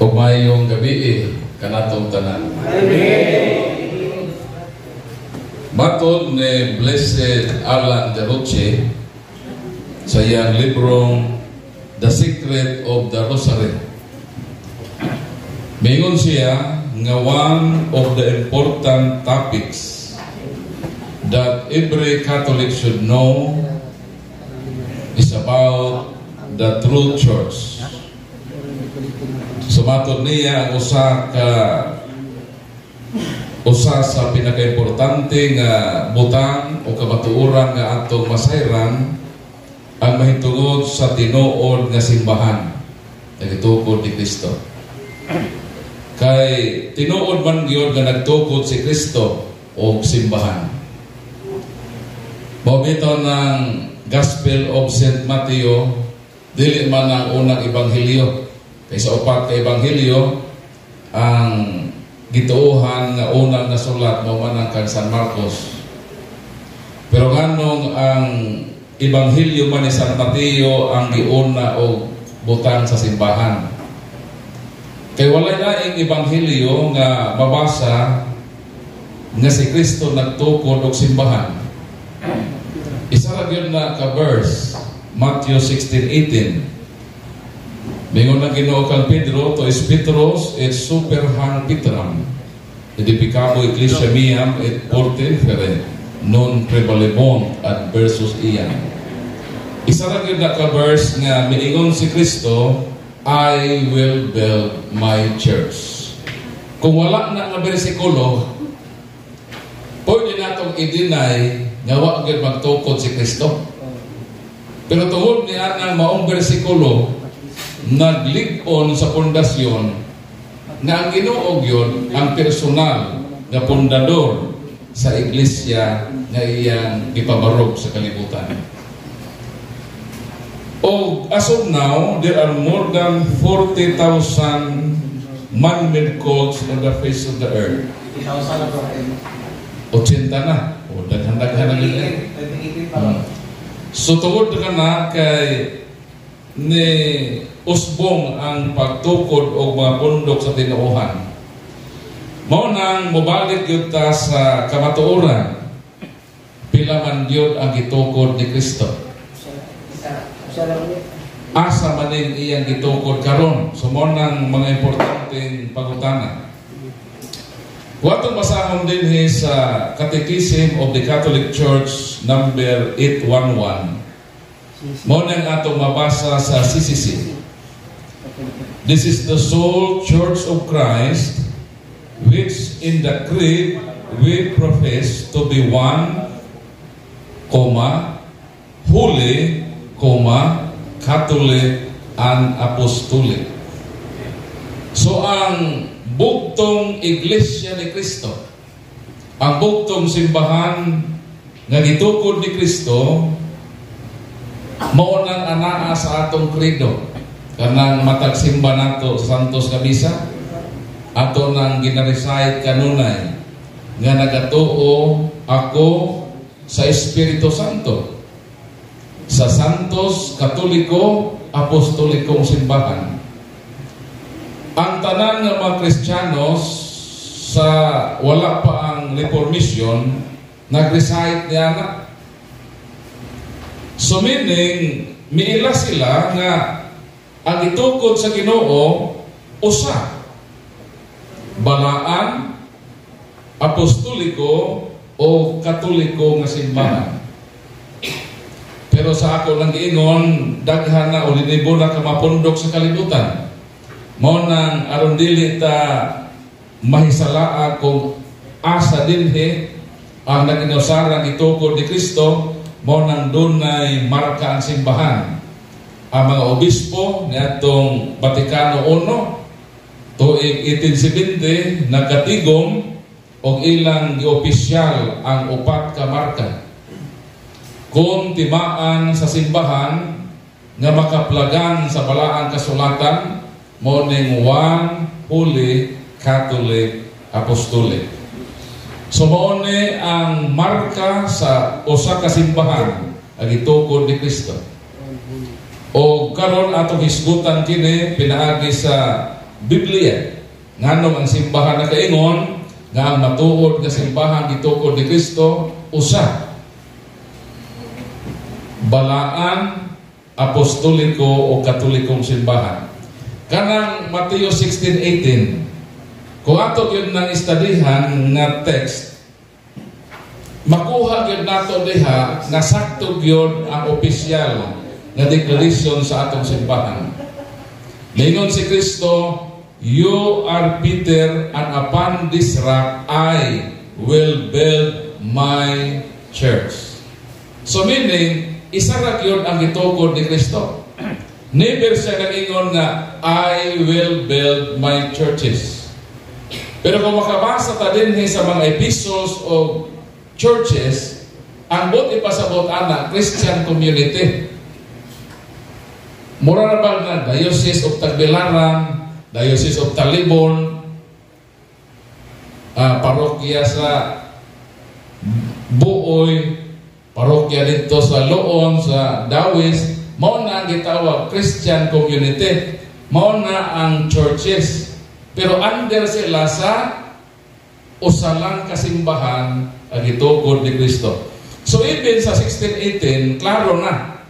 Ug maayong gabii kanatong tanan. Matod ni Blessed Alan de Roche sa iyang librong The Secret of the Rosary, mingon siya nga one of the important topics that every Catholic should know is about the true church. So matod niya, ang usa sa pinakaimportante nga butang o kamatuoran nga atong masayran ang mahitungod sa tinuod nga simbahan nga gitukod ni Kristo. Kay tinuod man gyud nga nagtukod si Kristo og simbahan. Mao bitaw ng Gospel of St. Matthew, dili man ang unang ebanghelyo. Kay sa upat ka ebanghelyo, ang gituohan nga unang nasulat mao man ang kang San Marcos. Pero nganong ang ebanghelyo man ni San Mateo ang giuna og butang sa simbahan? Kay walay laing ebanghelyo nga mabasa nga si Kristo nagtukod og simbahan. Isa ra gyud na ka verse, Matthew 16:18. Mingon ang Ginoo kang Pedro, "Tu es Petrus et super hanc petram edificabo ecclesiam meam et portae inferi non praevalebunt adversus eam." Isa ra gyud na ka verse nga miingon si Kristo, "I will build my church." Kung wala na nga bersikulo, pwede natong i-deny nga wa gyud magtukod si Kristo. Pero tungod ni anang maong bersikulo, naglig-on sa pundasyon nga ang Ginoo gyud ang personal nga pundador sa iglesia nga iyang gipabarog sa kalibutan. O as of now, there are more than 40,000 man-made cults on the face of the earth. 50,000 na bro. 80 na. O daghan-daghan na yun eh. 2018 pa lang. So tungod ka na kay ni usbong ang pagtukod og mga pundok sa tinuohan. Mao nang mobalik gyud ta sa kamatuoran. Pila man gyud ang gitukod ni Kristo? Isa lang ulit. Asa man ning iyang gitukod karon? So mao nang mga importanteng pangutana. Kung atong basahon dinhi sa Catechism of the Catholic Church number 811, mao nang atong mabasa sa CCC. "This is the sole Church of Christ, which in the creed we profess to be one, comma, holy, comma, Catholic and Apostolic." So ang bugtong Iglesia ni Kristo, ang bugtong simbahan nga gitukod ni Kristo, mao nang anaa sa atong credo. Kanang matag simba nato sa Santos nga Misa, ato nang gina-recite kanunay nga nagatuo ako sa Espiritu Santo, sa Santos Katoliko Apostolikong Simbahan. Ang tanan nga mga Kristiyanos sa wala pa ang Reformation, nag-recite niya na. So meaning, miila sila nga ang itukod sa Ginoo usa. Balaan, apostoliko o katoliko nga simbahan. Pero sa ako lang giingon, daghan na o linibo na ka mapundok sa kalibutan. Mao nang aron dili ta mahisalaa kung asa dinhi ang nag-inusarang itukod ni Kristo, mao nang dunay marka ang simbahan. Ang mga obispo niadtong Vaticano I tuig 1870 nagkatigom og ilang giopisyal ang upat ka marka. Kung timaan sa simbahan nga makaplagan sa balaang kasulatan, mao ning one, holy, Catholic, Apostolic. So mao ni ang marka sa usa ka simbahan ang gitukod ni Kristo. O karon atong hisgutan kini pinaagi sa Biblia. Nganong ang simbahan nakaingon nga ang matuod nga simbahan gitukod ni Kristo usa, balaan, apostoliko o katolikong simbahan. Kanang Mateo 16:18, kung ato gyud nang istadihan nga text, makuha gyud nato diha nga sakto gyud ang opisyal nga declaration sa atong simbahan. Lingon si Kristo, "You are Peter, and upon this rock I will build my church." So meaning, isa ra gyud ang gitukod ni Kristo. Never siya nag-ingon nga "I will build my churches." Pero kung makabasa ta dinhi sa mga epistles o churches, ang buot ipasabot ana, Christian community. Mura na ba nga Diocese of Tagbilaran, Diocese of Talibon, parokya sa Buoy, parokya dito sa Loon, sa Dawis, mao na ang gitawag Christian community. Mao na ang churches. Pero under sila sa usa lang kasimbahan ang gitukod ni Kristo. So even sa 16:18, klaro na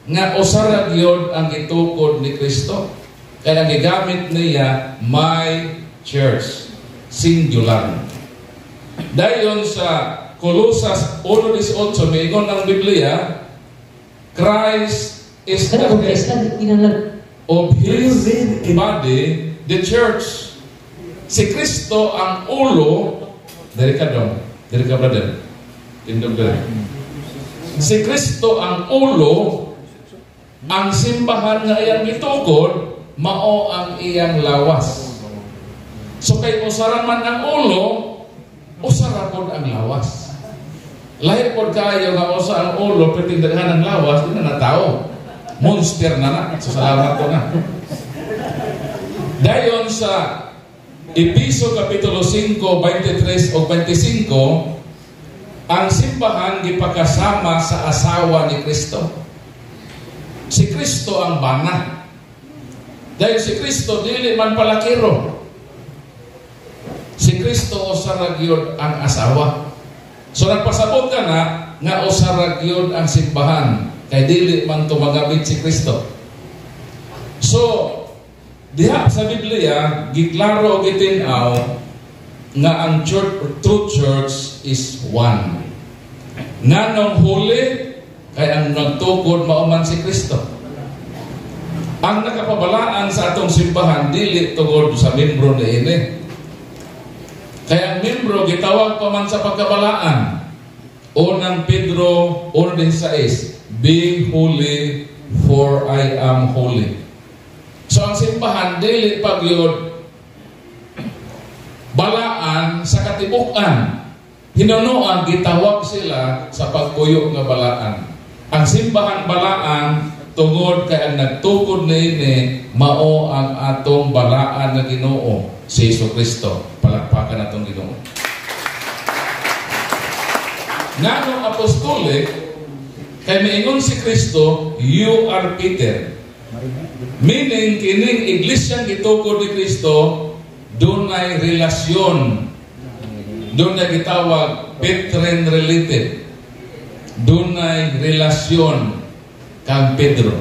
nga usa ra gyud ang gitukod ni Kristo. Kaya ang gigamit niya, "my church," singular. Dayon sa Colosas 1:18, miingon ang Biblia, "Christ is the Kada kung head ka kinahanglan of His body, the church." Si Kristo ang ulo, diri ka dong, diri ka, brother. Tindog diri. Si Kristo ang ulo, ang simbahan nga iyang gitukod, mao ang iyang lawas. So kay usa ra man ang ulo, usa ra pod ang lawas. Lahi pod kaayo nga usa ang ulo, pero daghan ang lawas, di na na tao. Monster na na. So salamat ko na. Dayon sa Episo Kapitulo 5, 23 o 25, ang simbahan gipakasama sa asawa ni Kristo. Si Kristo ang bana. Dahil si Kristo dili man palakiro. Si Kristo usa ra gyud ang asawa. So nagpasabot ka na nga usa ra gyud ang simbahan kay dili man tumagabit si Kristo. So diha sa Biblia giklaro, gitin-aw nga ang church, true church is one. Nganong holy? Kay ang nagtukod mao man si Kristo. Ang nakapabalaan sa atong simbahan dili tungod sa membro niini. Kaya ang membro gitawag pa man sa pagkabalaan. Unang Pedro 1:16, "Be holy, for I am holy." So ang simbahan dili pa gyud balaan sa katibuk-an. Hinunoan gitawag sila sa pagpuyo nga balaan. Ang simbahan balaan tungod kay ang nagtukod niini mao ang atong balaan nga Ginoo, si Hesus Kristo. Palakpakan atong Ginoo. Nganong apostolic? Kay miingon si Kristo, "You are Peter." Meaning, kining iglesia gitukod ni Kristo, dunay relasyon. Dunay gitawag Petrine related. Dunay relasyon kang Pedro.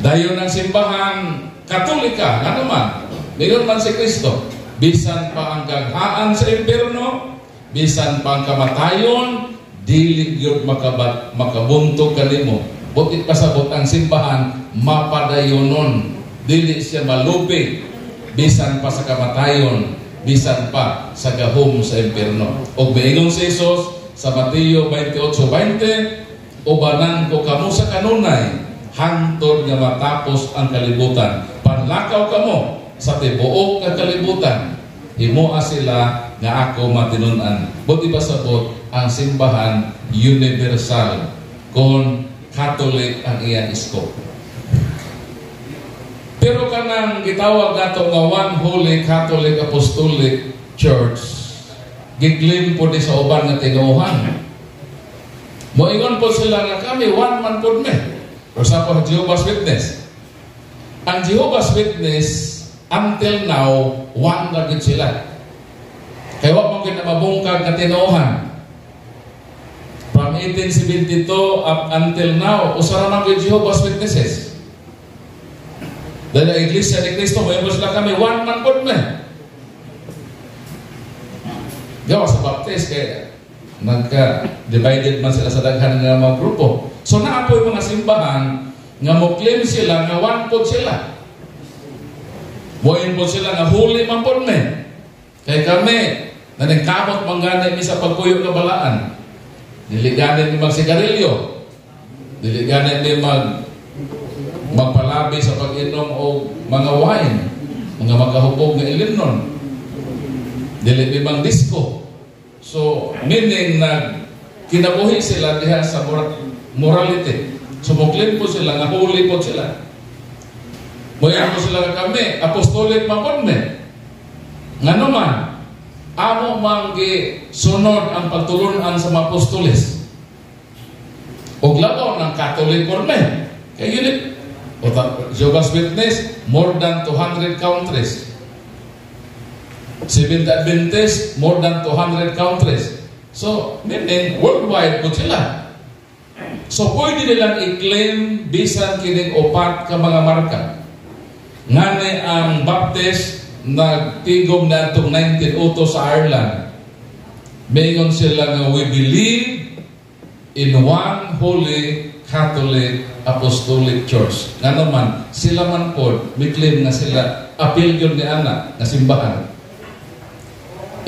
Dayon ang simbahan Katolika, ano man, miingon man si Kristo, bisan pa ang gaghaan sa impierno, bisan pa ang kamatayon, dili gyud makabuntog kanimo. Buot pasabot, ang simbahan mapadayonon, dili siya malupig bisan pa sa kamatayon, bisan pa sa gahom sa impierno. Og miingon si Jesus sa Mateo 28:20, "Ubanan ko kamo sa kanunay hangtod nga matapos ang kalibutan." Panlakaw kamo sa tibuok nga kalibutan. Himoa sila nga ako matinun-an. Buot ipasabot, ang simbahan universal kung Catholic ang iyang scope. Pero kanang gitawag nato nga One Holy Catholic Apostolic Church, gi-claim po ni sa uban nga tinuohan. Moingon po sila nga kami, one man po me. For example, Jehovah's Witness. Ang Jehovah's Witness, Until now, one na gid sila. Kaya wa man gyud mabungkag nga tinuohan. From 1872 up until now, usa ra man gyud Jehovah's Witnesses. Dahil ang Iglesia ni Cristo, may sila kami, one man pod me. Gawa sa Baptist, kaya nagka-divided man sila sa daghan nga mga grupo. So naa poy mga simbahan nga mo claim sila nga one pod sila. Moingon pod sila nga holy man pod me. Kay kami, naningkamot man gani mi sa pagpuyo nga balaan. Dili gani mi magsigarilyo. Dili gani mi magpalabi sa pag-inom og mga wine, mga makahubog nga ilimnon. Dili mi mang disco. So, meaning na kinabuhi sila diha sa morality. So, mo-claim pod sila nga holy pod sila. Moingon pod sila nga kami, apostolic man pod me. Ngano man, amo mang sunod ang pagtulunan sa mga apostoles. Og labaw ng Catholic pod me. Kaya yun, Jehovah's Witness, more than 200 countries. Seventh Adventist, more than 200 countries. So, meaning, worldwide pod sila. So, pwede nilang i-claim bisan kining upat ka mga marka. Ngani ang Baptist nagtigom na itong 1902 sa Ireland. Mingon sila nga, "We believe in one holy Catholic Apostolic Church." Nga naman, sila man pod, may claim nga sila, apil yun ni ana, nga simbahan.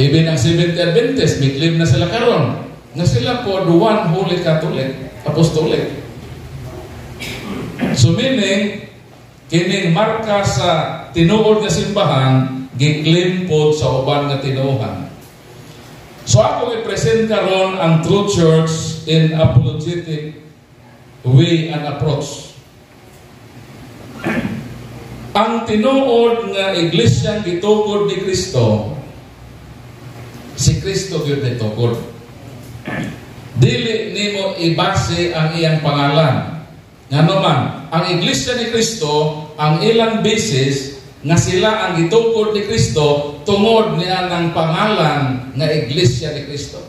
Even ang Seventh Adventist, may claim na sila karon nga sila pod one holy Catholic Apostolic. So meaning, kining marka sa tinuod nga simbahan, gi-claim pod sa uban nga tinuohan. So ako i-present karon ang true church in apologetic way and approach. Ang tinuod nga iglesia gitukod ni Kristo, si Kristo gyud nitukod. Dili nimo ibase ang iyang pangalan. Ngano man, ang iglesia ni Kristo, ang ilang basis nga sila ang gitukod ni Kristo tungod niya ng pangalan nga Iglesia ni Kristo.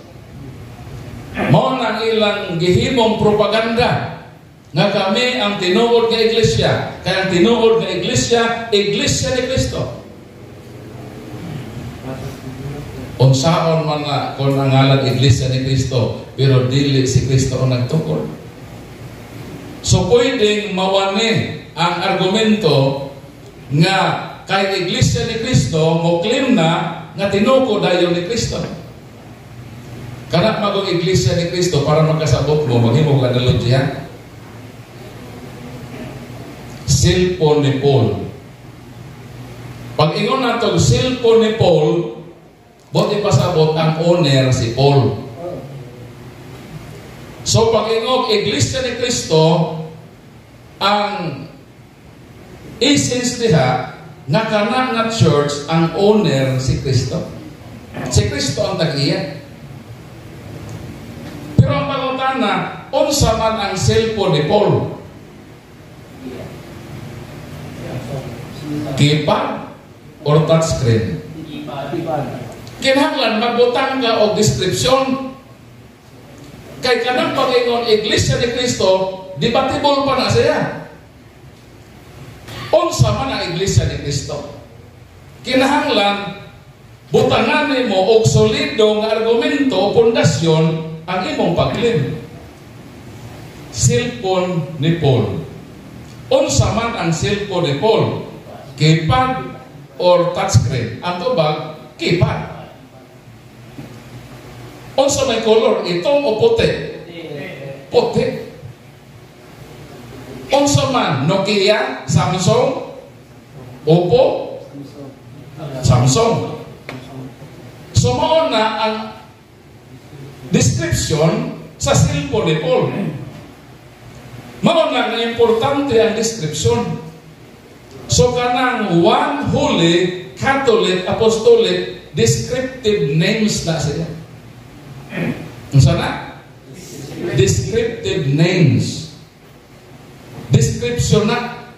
Mao nang ilang gihimong propaganda nga kami ang tinuod nga iglesia. Kaya ang tinuod nga iglesia, Iglesia ni Kristo. Unsaon man na kung ang ngalan Iglesia ni Kristo, pero dili si Kristo ang nagtukod. So pwedeng mawani ang argumento nga kay Iglesia ni Kristo mo claim na nga tinukod dayon ni Kristo. Kana magong Iglesia ni Kristo, para makasabot mo, maghimo ka analogy. Cellphone ni Paul. Pag ingon nato cellphone ni Paul, buot ipasabot ang owner si Paul. So pag ingog Iglesia ni Kristo, ang essence diha nga kana nga church ang owner si Kristo. Si Kristo ang tag-iya. Pero ang pangutana, unsa man ang cellphone ni Paul? Keypad or touchscreen? Kinahanglan magbutang ka og description. Kay kanang pag-ingon Iglesia ni Kristo, debatable pa na siya. Unsa man ang Iglesia ni Kristo? Kinahanglan butangan nimo og solido nga argumento o pundasyon ang imong pag-claim. Cellphone ni Paul. Unsa man ang cellphone ni Paul? Keypad or touchscreen? Ang tubag, keypad. Unsa may color? Itom o puti? Puti. Unsa man? Nokia, Samsung, Oppo, Samsung. So mao na ang description sa cellphone ni Paul. Mao na nga importante ang description. So kanang one holy Catholic Apostolic, descriptive names na siya. Unsa na? Descriptive names. Description na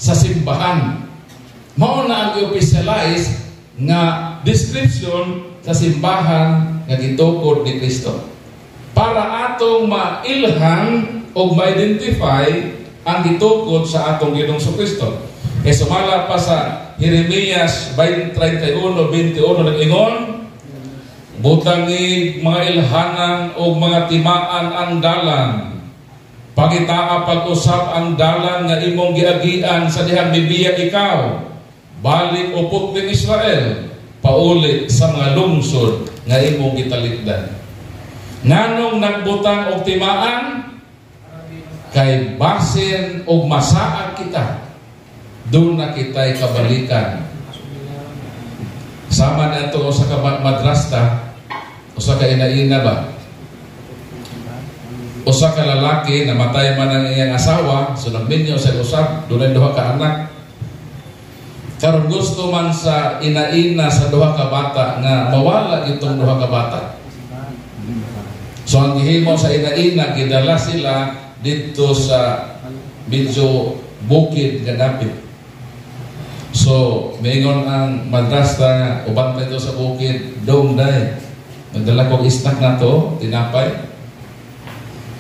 sa simbahan. Mao na ang i-officialize nga description sa simbahan nga gitukod ni Kristo. Para atong mailhan o ma-identify ang gitukod sa atong Ginoong Kristo. Kay sumala pa sa Jeremias 31:21, nag-ingon, "Butangi mga ilhanan o mga timaan ang dalan. Pangitaa pag-usab ang dalan nga imong giagian sa dihang mibiya ikaw. Balik, o putling Israel, pauli sa mga lungsod nga imong gitalikdan." Nganong nagbutang og timaan? Kay basin og masaag kita, doon na kita'y kabalikan. Sama na ito sa ka madrasta, usa ka inaina ba? Usa ka lalaki, namatay man ang iyang asawa, so nagminyo sa usab, dunay duha ka anak. Karon gusto man sa inaina sa duha ka bata nga mawala itong duha ka bata. So ang gihimo sa inaina, gidala sila dito sa medyo bukid nga dapit. So, mingon ang madrasta nga, "Uban ito sa bukid, dong day. Nagdala kong snack na to, tinapay."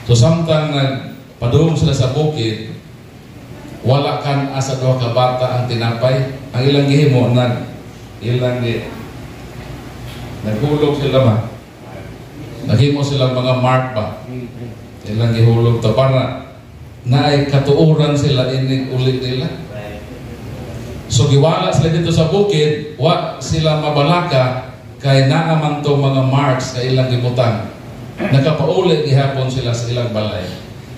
So samtang nagpadung sila sa bukid, wala kan asa duha ka bata ang tinapay. Ang ilang gihimo, nag ilang gi naghulog sila ba? Naghimo sila mga mark ba? Ilang gihulog to para naay katuoran sila inig ulit nila. So giwala sila dito sa bukid, wa sila mabalaka kay naa man to mga marks na ilang gibutang. Nakapauli gihapon sila sa ilang balay.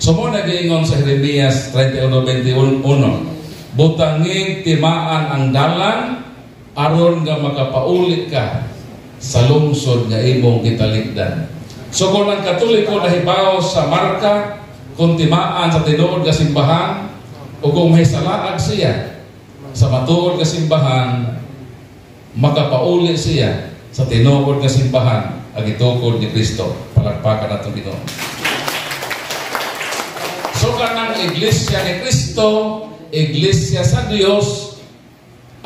So mo nagiingon sa Jeremias 31:21, "Butanging timaan ang dalan aron nga makapauli ka sa lungsod nga imong gitalikdan." So kung ang Katoliko nahibaw sa marka, kung timaan sa tinuod nga simbahan o kung may salaag siya sa matuod nga simbahan, makapauli siya sa tinuod nga simbahan ang gitukod ni Kristo. Palakpakan nato Ginoo. So kanang iglesia ni Kristo, iglesia sa Dios,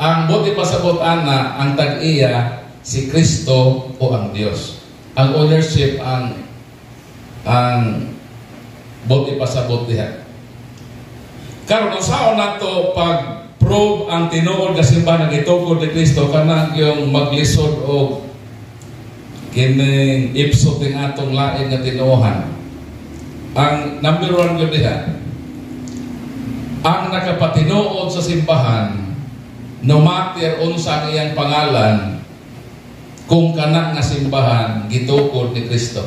ang buot pasabot ana, ang tag-iya si Kristo o ang Dios. Ang ownership ang buot pasabot diha. Karon, unsaon nato pag prove ang tinuod nga simbahan nga gitukod ni Kristo? Kanang yung maglisod og kining ipsot ning atong lain nga tinuohan. Ang number one gyud diha, ang nakapatinuod sa simbahan, no matter unsa ang iyang pangalan, kung kana nga simbahan gitukod ni Kristo.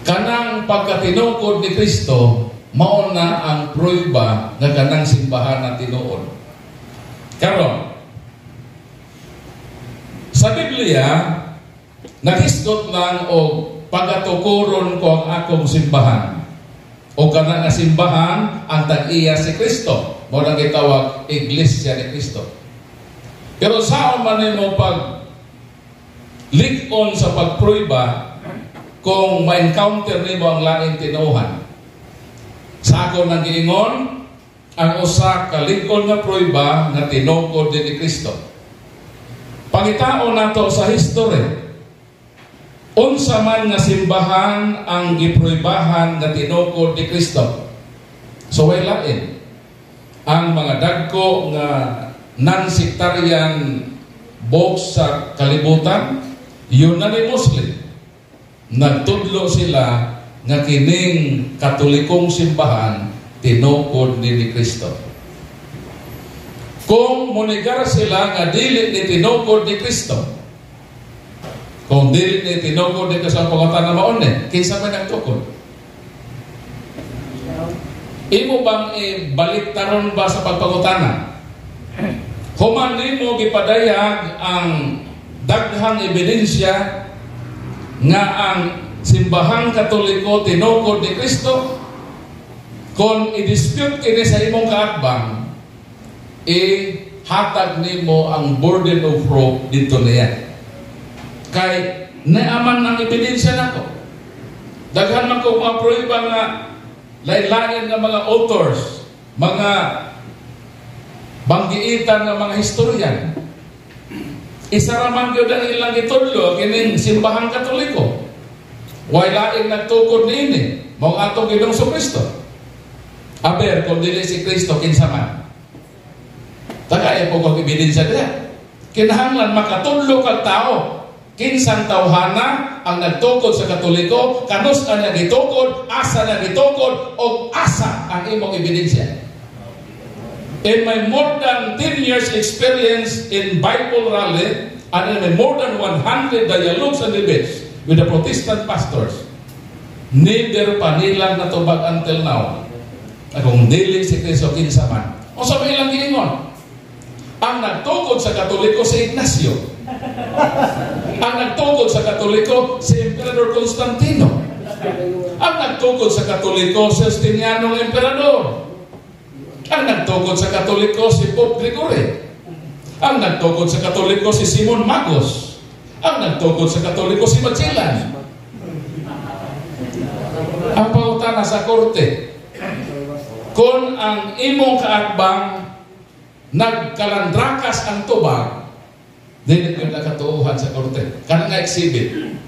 Kanang pagkatinukod ni Kristo, mao na ang prueba nga kanang simbahan na tinuod. Karon, sa Biblia, nahisgot lang og "Pagatukuron ko ang akong simbahan." O kana nga simbahan, ang tag-iya si Kristo. Mao nang gitawag Iglesia ni Kristo. Pero saon man nimo pag lig-on sa pagprueba kung ma-encounter nimo ang laing tinuohan? Sa ako nang giingon, ang usa ka lig-on nga prueba nga tinukod din ni Kristo. Pangitaon nato sa history. Unsa man nga simbahan ang gipruebahan nga tinukod ni Kristo? So way lain. Ang mga dagko nga non-sectarian books sa kalibutan, unanimously nagtudlo sila nga kining Katolikong simbahan tinukod ni Kristo. Kung munigar sila nga dili ni tinukod ni Kristo, kung dili ni tinukod ni Kristo, ang pangutana maon ni, kinsa man nagtukod? Imo bang ibalik taron ba sa pagpangutana? Human nimo gipadayag ang daghang ebidensya nga ang simbahang Katoliko tinukod ni Kristo, kung i-dispute kini sa imong kaatbang, ihatag nimo ang burden of proof dito niya. Kay naaman ang ebidensya nako. Daghan man ko mga prueba nga lain-lain nga mga authors, mga Banggiitan ng mga historian. Isa ra man gyud ang ilang gitudlo kining Simbahang Katoliko. Way laing nagtukod niini, mao ang atong Ginoong Kristo. Aber kung dili si Kristo, kinsa man? Tagay po kog ebidensya diha. Kinahanglan makatudlo kag tao kinsang tawhana ang nagtukod sa Katoliko, kanus ang niya gitukod, asa niya gitukod, o asa ang imong ebidensya. In my more than 10 years experience in Bible rally, and in my more than 100 dialogues and debates with the Protestant pastors, neither pa nilang natubag until now na kung dili si Kristo, kinsa man. O sa ilang giingon, ang nagtukod sa Katoliko si Ignacio. Ang nagtukod sa Katoliko si Emperador Constantino. Ang nagtukod sa Katoliko si Justiniano ng Emperador. Ang nagtukod sa Katoliko si Pope Gregory. Ang nagtukod sa Katoliko si Simon Magus. Ang nagtukod sa Katoliko si Magellan. Ang pangutana sa korte, kung ang imong kaatbang nagkalandrakas ang tubag, dili gyud nakatuohan sa korte. Kana nga exhibit.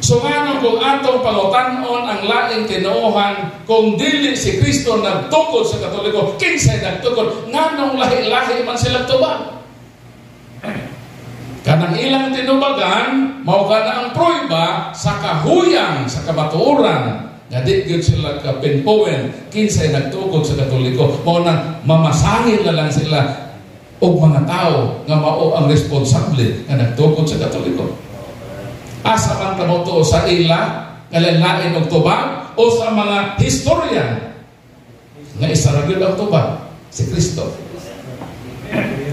So ngano kung atong pangutan-on ang laing tinuohan, kung dili si Kristo nagtukod sa Katoliko, kinsay nagtukod? Nganong lahi-lahi man sila tubag? Kanang ilang tinubagan, mao kana ang prueba sa kahuyang sa kamatuoran nga di gyud sila ka pinpoint kinsay nagtukod sa Katoliko. Mao nang mamasangil na lang sila og mga tao nga mao ang responsable nga nagtukod sa Katoliko. Asa man ka motuo, sa ila nga lain og tubag o sa mga historian nga isa ra gyud ang tubag, si Kristo?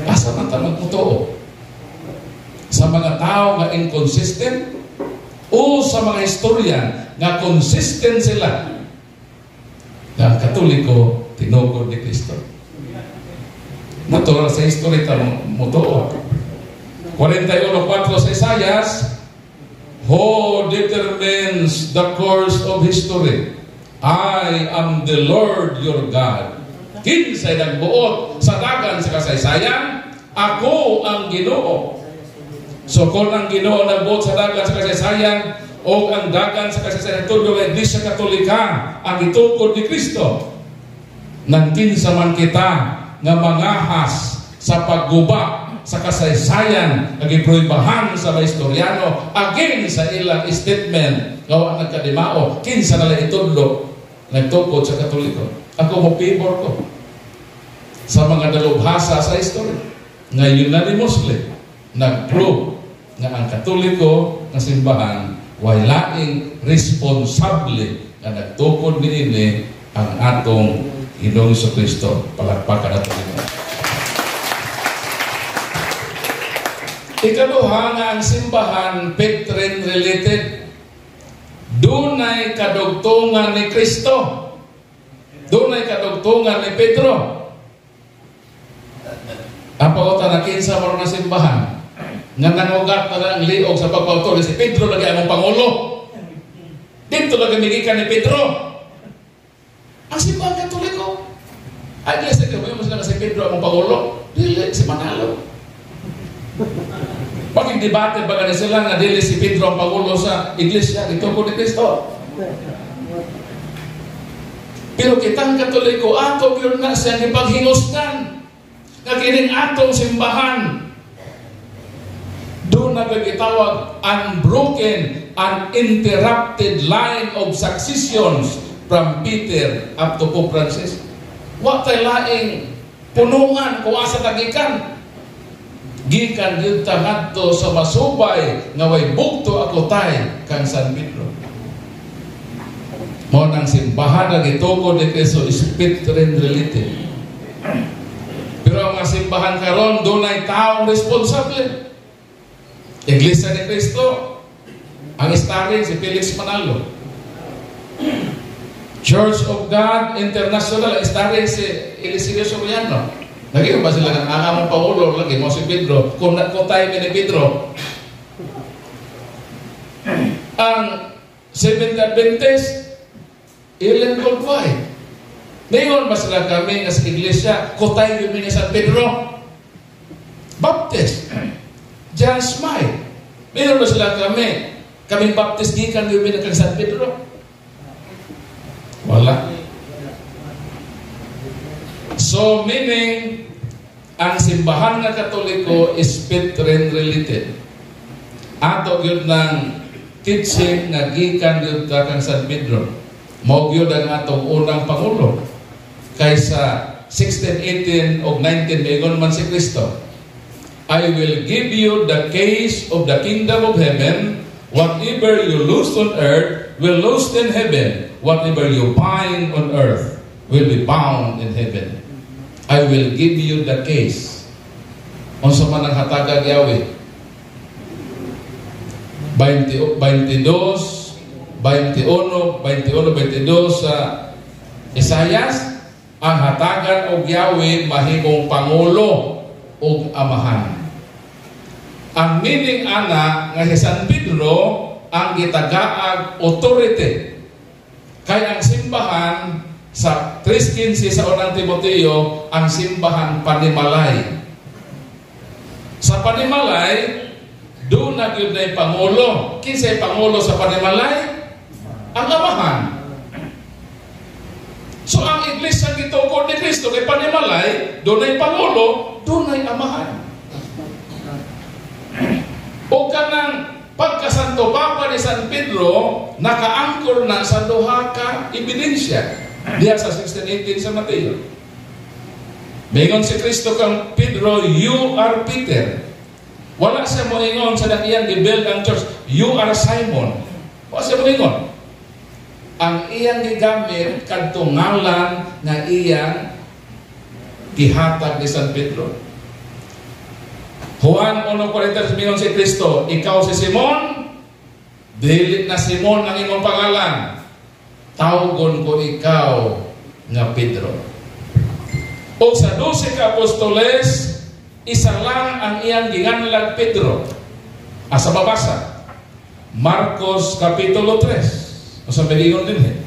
Asa man ta magmutuo? Sa mga tao nga inconsistent o sa mga historian nga consistent sila nga ang Katoliko tinukod ni Kristo? Natural, sa history ta motuo. 41.4 sa Isaias, "Who determines the course of history? I am the Lord your God." Kinsay nagbuot sa dagan sa kasaysayan? Ako ang Ginoo. So kung ang Ginoo nagbuot sa dagan sa kasaysayan o ang dagan sa kasaysayan tudlo nga Iglesia Katolika ang gitukod ni Kristo, nang kinsa man kita nga mangahas sa pagguba sa kasaysayan nga gipruibahan sa mga historiano against sa ilang statement nga wa nagkadimao, kinsa na lang itudlo nagtukod sa Katoliko? Ako, mo favor ko sa mga dalubhasa sa history nga unanimously nag-prove nga ang Katoliko nga simbahan way laing responsable nga nagtukod niini, ang atong Ginoong Kristo. Palakpakan nato Ginoo. Ikaduha nga ang simbahan Petrine related. Dunay kadugtungan ni Kristo. Dunay kadugtungan ni Pedro. Ang pangutana, kinsa man nga simbahan nga nangugat na ang liog sa pagpauto si Pedro lagi among pangulo? Dito lagi migikan ni Pedro. Ang Simbahan Katoliko. Ay, di sa mo sila si Pedro among pangulo. Dili si Manalo. Bakit debate ba gani sila nga dili si Pedro ang pangulo sa iglesia dito ni Kristo? Pero kitang Katoliko, ato gyud na siyang ipaghingusgan nga kining atong simbahan doon na gitawag unbroken, uninterrupted line of successions from Peter up to Pope Francis. Wa tay laing punuan kung asa ta gikan. Gikan gyud ta ngadto sa masubay nga way bugto akutay kang San Pedro. Mao nang simbahan nga gitukod ni Kristo is Petrine related. Pero ang mga simbahan karon dunay taong responsable. Iglesia ni Cristo, ang starring si Felix Manalo. Church of God International, ang starring si Eliseo Soriano. Lagi ba sila nga ang among pangulo lagi mo si Pedro, kung tayo ni Pedro. Ang Seventh Adventist, Ellen Goldwhite. Ningon ba sila kami nga sa iglesia, kutay gyud mi ni San Pedro? Baptist. John Smythe. Ningon ba sila kami? Kaming Baptist gikan gyud mi kang San Pedro? Wala. So meaning, ang simbahan nga Katoliko is Petrine related. Ato gyud ng teaching nga gikan gyud ta kang San Pedro. Mao gyud ang atong unang pangulo. Kaysa 16, 18 o 19 miingon man si Kristo, "I will give you the keys of the kingdom of heaven. Whatever you loose on earth will loose in heaven. Whatever you bind on earth will be bound in heaven." I will give you the keys. Unsa man ang hatagag Yahweh? 20, 22, 21, 21, 22 sa Isayas, ang hatagan og Yahweh mahimong pangulo og amahan. Ang meaning ana nga si San Pedro ang gitagaag authority. Kay ang simbahan sa 3:15 sa Unang Timoteo, ang simbahan panimalay. Sa panimalay, doon na gyud na pangulo. Kinsay pangulo sa panimalay? Ang amahan. So ang iglesia gitukod ni Kristo kay panimalay, dunay pangulo, dunay amahan. O kanang pagkasanto Papa ni San Pedro, nakaangkor na sa duha ka ebidensya. Diya sa 16:18 sa Mateo. Mingon si Kristo kang Pedro, "You are Peter." Wala siya moingon sa iyang gibuild ang church, "You are Simon." Wala siya moingon. Ang iyang gigamit kadtong ngalan nga iyang gihatag ni San Pedro. Juan 1:43, mingon si Kristo, "Ikaw si Simon, dili na Simon ang imong pangalan. Tawgon ko ikaw nga Pedro." O sa 12 ka apostoles, isa lang ang iyang ginganlag Pedro. Asa mabasa? Marcos Kapitulo 3. O sa may din eh.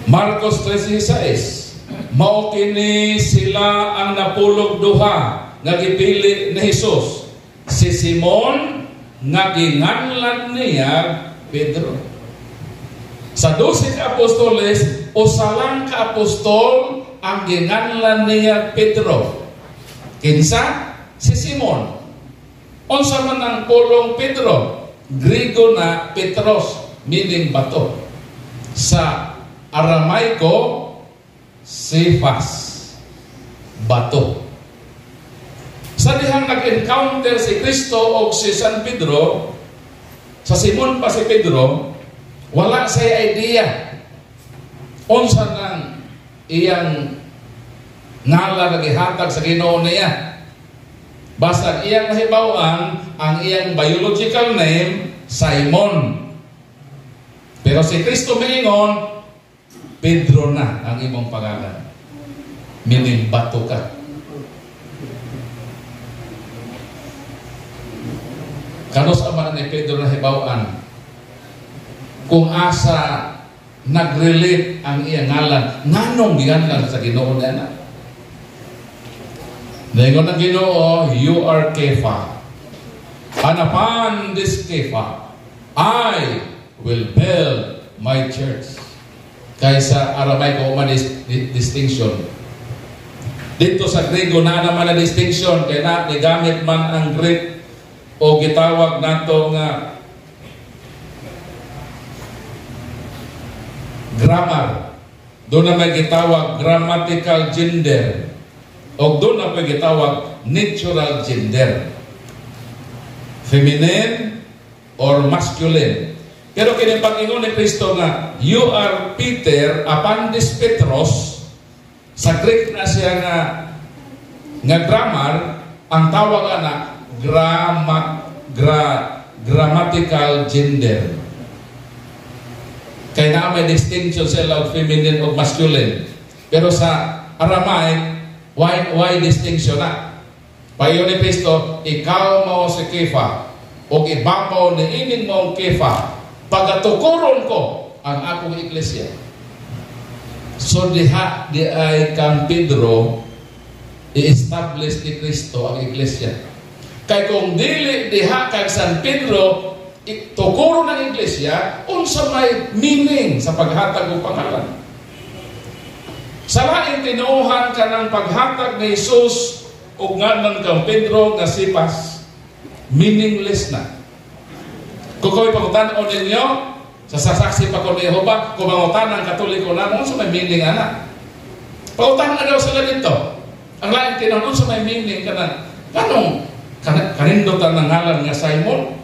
Marcos 3:16. Mao kini sila ang napulog duha nga gipili ni Jesus. Si Simon nga ginganlan niya Pedro. Sa 12 ka apostoles, usa lang ka apostol ang ginganlan niya Pedro. Kinsa? Si Simon. Unsa man ang pulong Pedro? Grigo na Petros, meaning bato. Sa Aramaiko, Cephas, bato. Sa dihang nag-encounter si Kristo o si San Pedro, sa Simon pa si Pedro, wala siya idea unsa nang iyang ngalan nga gihatag sa Ginoo niya. Basta iyang nahibaw-an ang iyang biological name, Simon. Pero si Kristo miingon, "Pedro na ang imong pangalan." Meaning, bato ka. Kanus-a man ni Pedro nahibaw-an kung asa nagrelate ang iyang ngalan, nganong gianlan sa Ginoo niya na. Ningon ang Ginoo, "You are Kepha. And upon this Kepha, I will build my church." Kaysa Aramaico man is distinction. Dito sa Grego na naman na distinction kay na gigamit man ang Greek o gitawag nato nga grammar. Doon na may gitawag grammatical gender. O doon na may gitawag natural gender. Feminine or masculine. Pero kini pag-ingon ni Kristo nga, "You are Peter, upon this Petros," sa Greek na siya nga grammar, ang tawag ana grammatical gender. Kaya na may distinction sila og feminine o masculine. Pero sa Aramaic, why distinction na? Payo ni Kristo, "Ikaw mao si Kefa, o ibabaw ni ining mao Kefa, pagatukuron ko ang akong iglesia. So diha di ay kang Pedro i-establish ni Kristo ang iglesia. Kay kung dili diha kang San Pedro tukuro ng iglesia, unsa may meaning sa paghatag og pangalan? Sa laing tinuohan kanang paghatag ni Jesus og ngalan kang Pedro nga Cephas, meaningless na. Kung ko'y pangutan-on ninyo, sa sasaksi pa ko ni Jehovah, kung mangutan ang Katoliko na, unsa may meaning ana? Pangutan na daw sila dito. Ang laing tinuohan, unsa may meaning kanang kanong kanindutan ng ngalan nga Simon?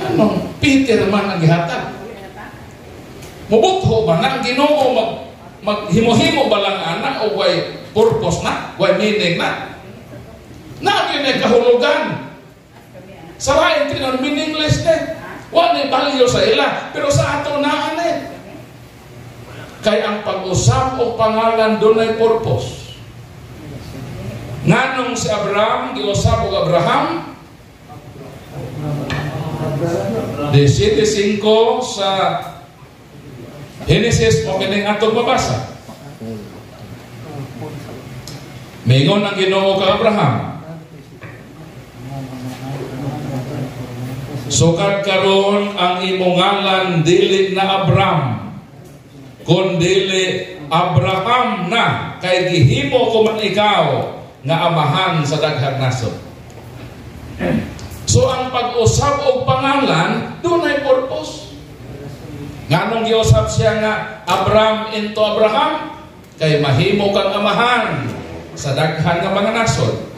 Anong Peter man ang gihatag? Mubutho ba na ang Ginoo maghimo-himo ba lang ana o way purpose na, way meaning na? Na gyud kahulugan. Sa lain tinuod meaningless na. Wa ni value sa ila, pero sa ato naa ni. Kay ang pag-usap og pangalan dunay purpose. Nganong si Abraham giusap og Abraham? 17:5 sa Genesis o kining atong mabasa. Mingon ang Ginoo ka Abraham, sukad karon ang imong ngalan dili na Abram, kun dili Abraham na, kay gihimo ko man ikaw nga amahan sa daghang nasod. So ang pag-usap og pangalan dunay purpose. Nganong giusap siya nga Abram into Abraham? Kay mahimo kang amahan sa daghan nga mga nasod.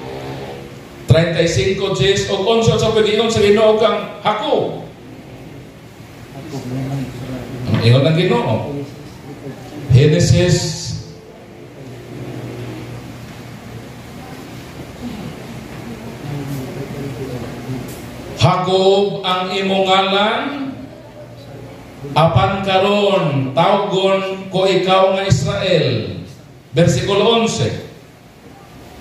35:10 og 11 sa pag-ingon sa Ginoo kang Jacob. Ang ingon ng Ginoo. Genesis Jacob ang imong ngalan, apan karon tawgon ko ikaw nga Israel. Versikulo 11.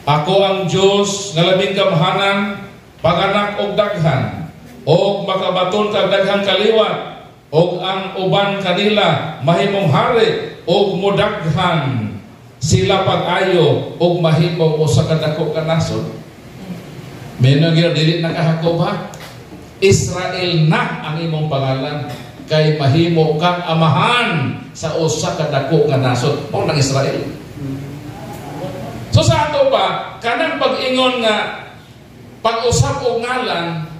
Ako ang Dios nga labing gamhanan, panganak og daghan, og makabaton kag daghang kaliwat, og ang uban kanila mahimong hari og modaghan sila pag-ayo og mahimong usa ka dako ka nasod. Meno gyud dili na ka Jacob ha. Israel na ang imong pangalan, kay mahimo kang amahan sa usa ka dako nga nasod. Mao nang Israel. So sa ato pa, kanang pag-ingon nga pag-usap og ngalan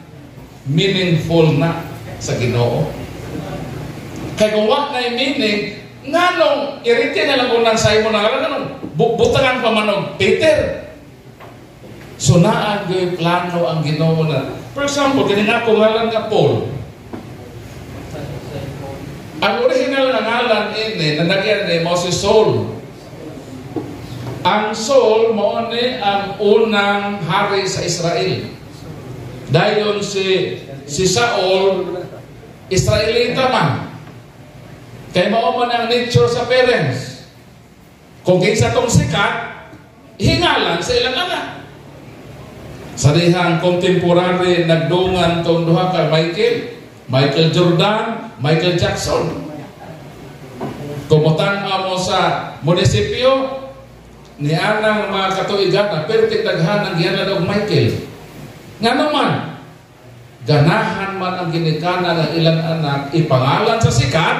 meaningful na sa Ginoo. Kay kung wa na meaning, nganong irite na lang unang Simon ang ngalan, nganong butangan pa man og Peter. So naa gyud plano ang Ginoo na. For example, kini ako ngalan nga Paul. Ang original nga ngalan ini na nagyan ni mao si Saul. Ang Saul mao ni ang unang hari sa Israel. Dayon si Saul Israelita man. Kay mao man ang nature sa parents. Kung kinsa tong sikat, hingalan sa ilang anak. Sa dihang contemporary nagdungan tong duha ka Michael Jordan, Michael Jackson. Kumutan mo sa munisipyo ni anang mga katuigan na pertik daghan ang gihanan og Michael. Ngano man ganahan man ang ginikanan ng ilang anak ipangalan sa sikat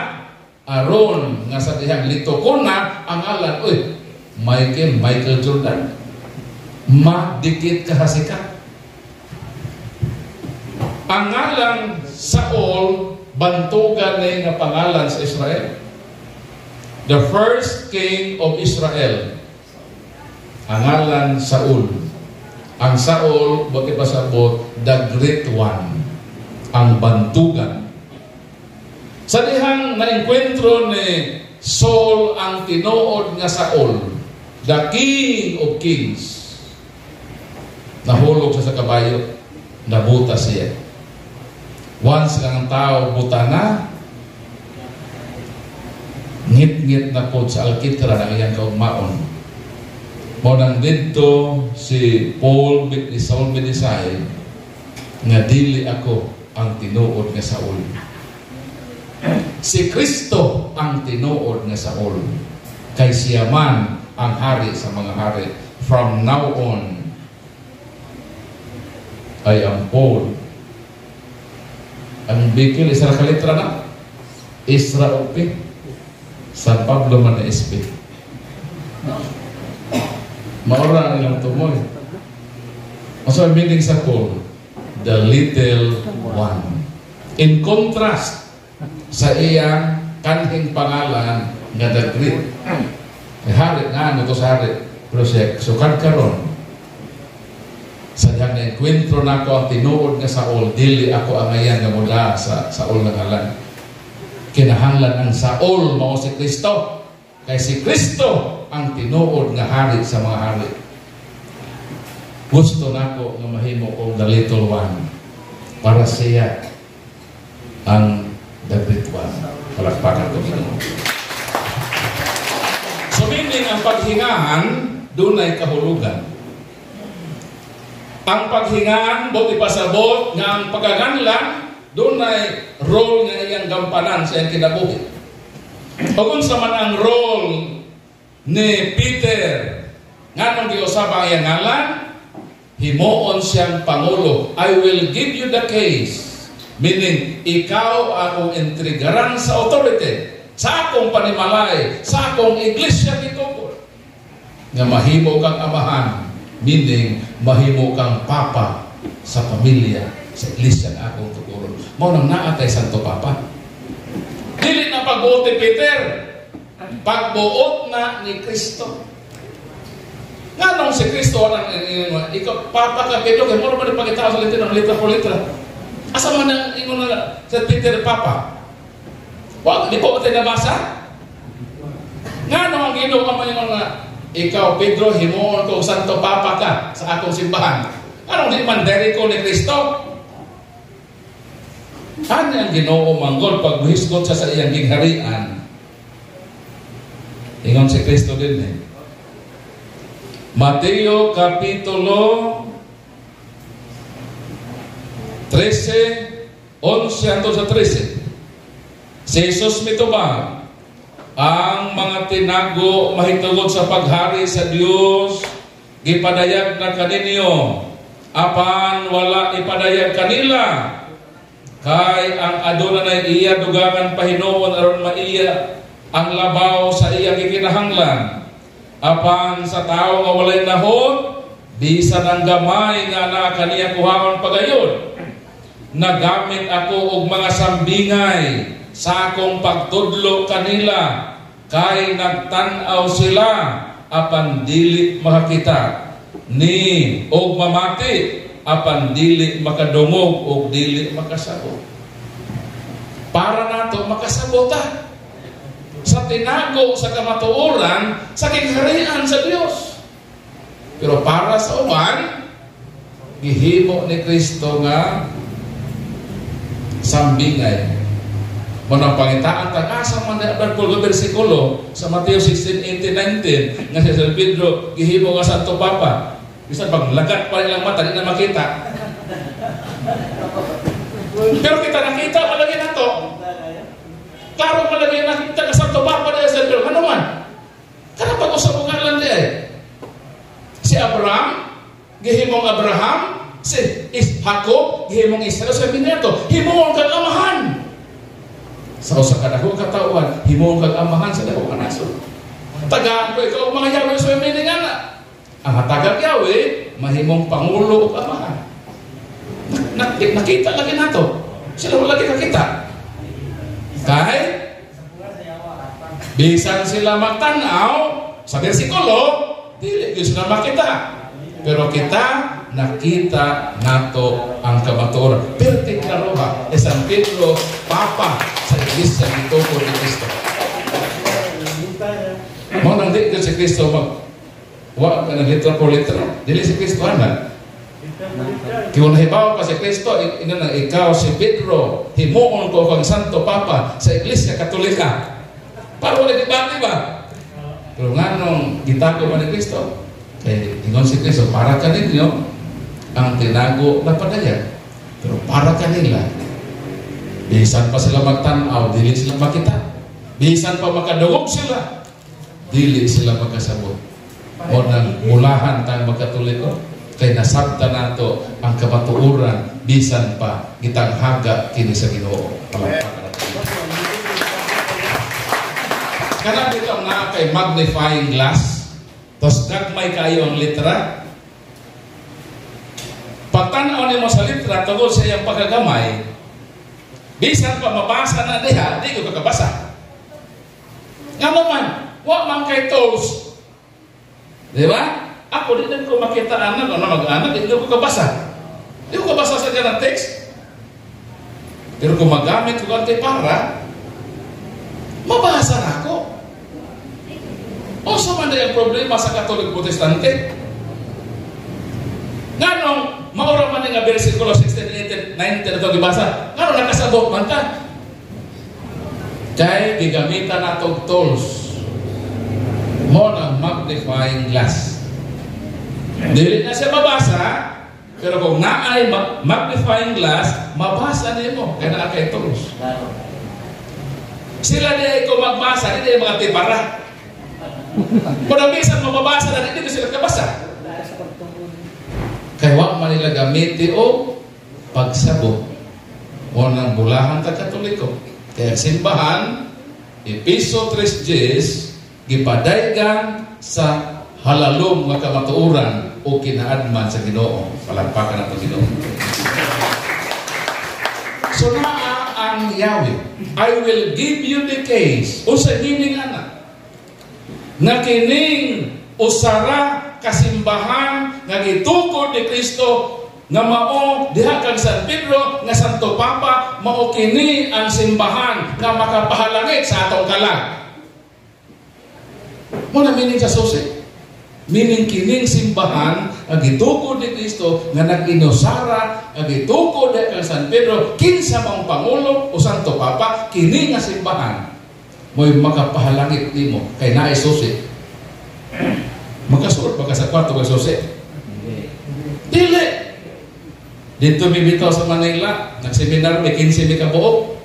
aron nga sa dihang litokon na ang ngalan, uy, Michael Jordan. Madikit ka sa sikat. Ang ngalan Saul bantugan ni nga pangalan sa Israel. The first king of Israel. Ang ngalan Saul. Ang Saul, buti pasabot, the great one. Ang bantugan. Sa dihang naengkwentro ni Saul ang tinuod nga Saul, the king of kings. Nahulog siya sa kabayo, nabuta siya. Once ang tao buta na, ngit-ngit na po sa alkitra ng iyang kaugmaon. Mao nang didto si Paul ni Saul Medisay nga dili ako ang tinuod nga Saul. Si Kristo ang tinuod nga Saul. Kay siya man ang hari sa mga hari. From now on, I am Paul. Ang Bikil, isa ka litra na. Isra o P. San Pablo man na SP. Maura ang ilang tumoy. Asa ang meaning sa Paul? The little one. In contrast sa iyang kanhing pangalan nga the Great. Kay hari nga, ano to sa hari. Pero siya, sukad karon sa dihang na-enkwentro nako ang tinuod nga Saul, dili ako angayan nga mula sa Saul nga ngalan. Kinahanglan ang Saul mao si Kristo. Kay si Kristo ang tinuod nga hari sa mga hari. Gusto nako nga mahimo kong the little one para siya ang the great one. Palakpakan ko Ginoo. So meaning ang paghingahan dunay kahulugan. Ang paghingahan buot ipasabot nga ang pagkaganlan dunay role nga iyang gampanan sa iyang kinabuhi. O kung sa man ang role ni Peter, nganong giusab ang iyang ngalan, himuon siyang pangulo. I will give you the keys. Meaning, ikaw akong intrigaran sa authority, sa akong panimalay, sa akong iglesia gitukod. Nga mahimo kang amahan, meaning mahimo kang papa sa pamilya, sa iglesia nga akong tukuron. Mao nang naa tay Santo Papa. Dili na pagbuot ni Peter, pagbuot na ni Kristo. Nganong si Kristo ang ikaw papa ka Pedro kay mo man pagkatao sa litra ng litra por litra. Asa man ang ingon na sa Peter papa? Wa di po tayo nabasa? Nganong ang Ginoo ang ingon nga ikaw Pedro himuon ko Santo Papa ka sa akong simbahan. Anong di man ko ni Kristo? Ano ang Ginoo manggol pag muhisgot siya sa iyang gingharian? Ingon si Kristo din eh. Mateo Kapitulo 13, 11 hangtod sa 13. Si Jesus mitubag, ang mga tinago mahitungod sa paghari sa Dios gipadayag na kaninyo, apan wala ipadayag kanila, kay ang aduna na iya dugangan pahinuon aron maiya ang labaw sa iya gikinahanglan. Apan sa tawo nga walay nahot, bisan ang gamay nga naa kaniya kuhaon pagayon. Nagamit ako og mga sambingay sa akong pagtudlo kanila, kay nagtan-aw sila apan dili makakita, ni og mamati apan dili makadungog og dili makasabot. Para nato makasabota sa tinago sa kamatuoran sa kingharian sa Dios. Pero para sa uban, gihimo ni Kristo nga sambingay. Manang pangitaan tag asa man ni Abdan Paul bersikulo sa Mateo 16, 18, 19 nga si San Pedro gihimo nga Santo Papa. Bisan pag lagat pa ilang mata di na makita. Pero kita nakita malagi nato. Klaro malagi nakita nga Santo Papa ni San Pedro. Ano man? Kana pag-usab mo nga lang di ay. Si Abraham gihimong Abraham, si Jacob gihimong Israel, sa binato himuon kang amahan. Sa usa ka dako ka tawhan, himuon kang amahan sa dako ka nasod. Tagaan ko ikaw mga Yahweh sa meaning ana. Ang hatagag Yahweh mahimong pangulo ug amahan. Nakita lagi nato. Sila wala lagi kakita. Kay bisan sila magtan-aw sa bersikulo, dili gyud sila makita. Pero kita nakita nato ang kamatuoran. Perti klaro ha, e San Pedro Papa sa Iglesia gitukod ni Kristo. Mao nang di si Kristo mag wa ka nang litra por litra. Dili si Kristo ana. Kung nahibaw pa si Kristo, ina na ikaw si Pedro, himuon ko kang Santo Papa sa Iglesia Katolika. Para wala debate ba? Pero nganong gitago man ni Kristo? Kay ingon si Kristo, para kaninyo ang tinago na padayag. Pero para kanila, Bisan pa sila magtan-aw, dili sila makita. Bisan pa makadungog sila, dili sila makasabot. O nang mulahan tang magkatoliko, kay nasabta nato ang kamatuoran bisan pa gitanghaga kini sa Ginoo. Palakpakan natin. Kana dito ang naa kay magnifying glass, tapos gagmay kayo ang litra. Pagtanaw nimo sa litra tungod sa iyang pagkagamay, bisan pa mabasa na diha, di ko kakabasa. Nga naman, wa man kay tools. Di ba? Ako, di din ko makita anak, ano mag-anak, di ko kabasa. Di ko kabasa sa ganang text. Pero kung magamit ko kay para, mabasa na ako. O sa man ang problema sa Katolik Protestante? Nganong, maura man nga versikulo 16, 18, 19 na ito gibasa, nganong nakasabot man ka? Kay gigamitan nato og tools. Mo ng magnifying glass. Dili na siya mabasa, pero kung naay magnifying glass, mabasa nimo kay naa kay tools. Sila di ay kung magbasa, di ay mga tibara. Kung ang minsan mababasa na, hindi ko sila kabasa. Kay wa man nila gamiti o pagsabot. O nang bulahan ta Katoliko. Kaya simbahan, Episo 3:10, gipadaygan sa halalom nga kamatuoran o kinaadman sa Ginoo. Palakpakan nato Ginoo. So naa ang Yahweh. I will give you the case. Unsa meaning ana? Nga kining usara kasimbahan nga gitukod ni Kristo nga mao diha kang San Pedro nga Santo Papa, mao kini ang simbahan nga makapahalangit sa atong kalag. Mo na meaning sa susi. Meaning kining simbahan ang gitukod ni Kristo nga nag-inusara ang gitukod diha kang San Pedro, kinsa mang pangulo o Santo Papa, kini nga simbahan mo'y makapahalangit nimo kay naay susi. Makasuot ba ka sa kwarto kay susi? Dili. Dito mi bitaw sa Manila, nagseminar mi 15 mi kabuok.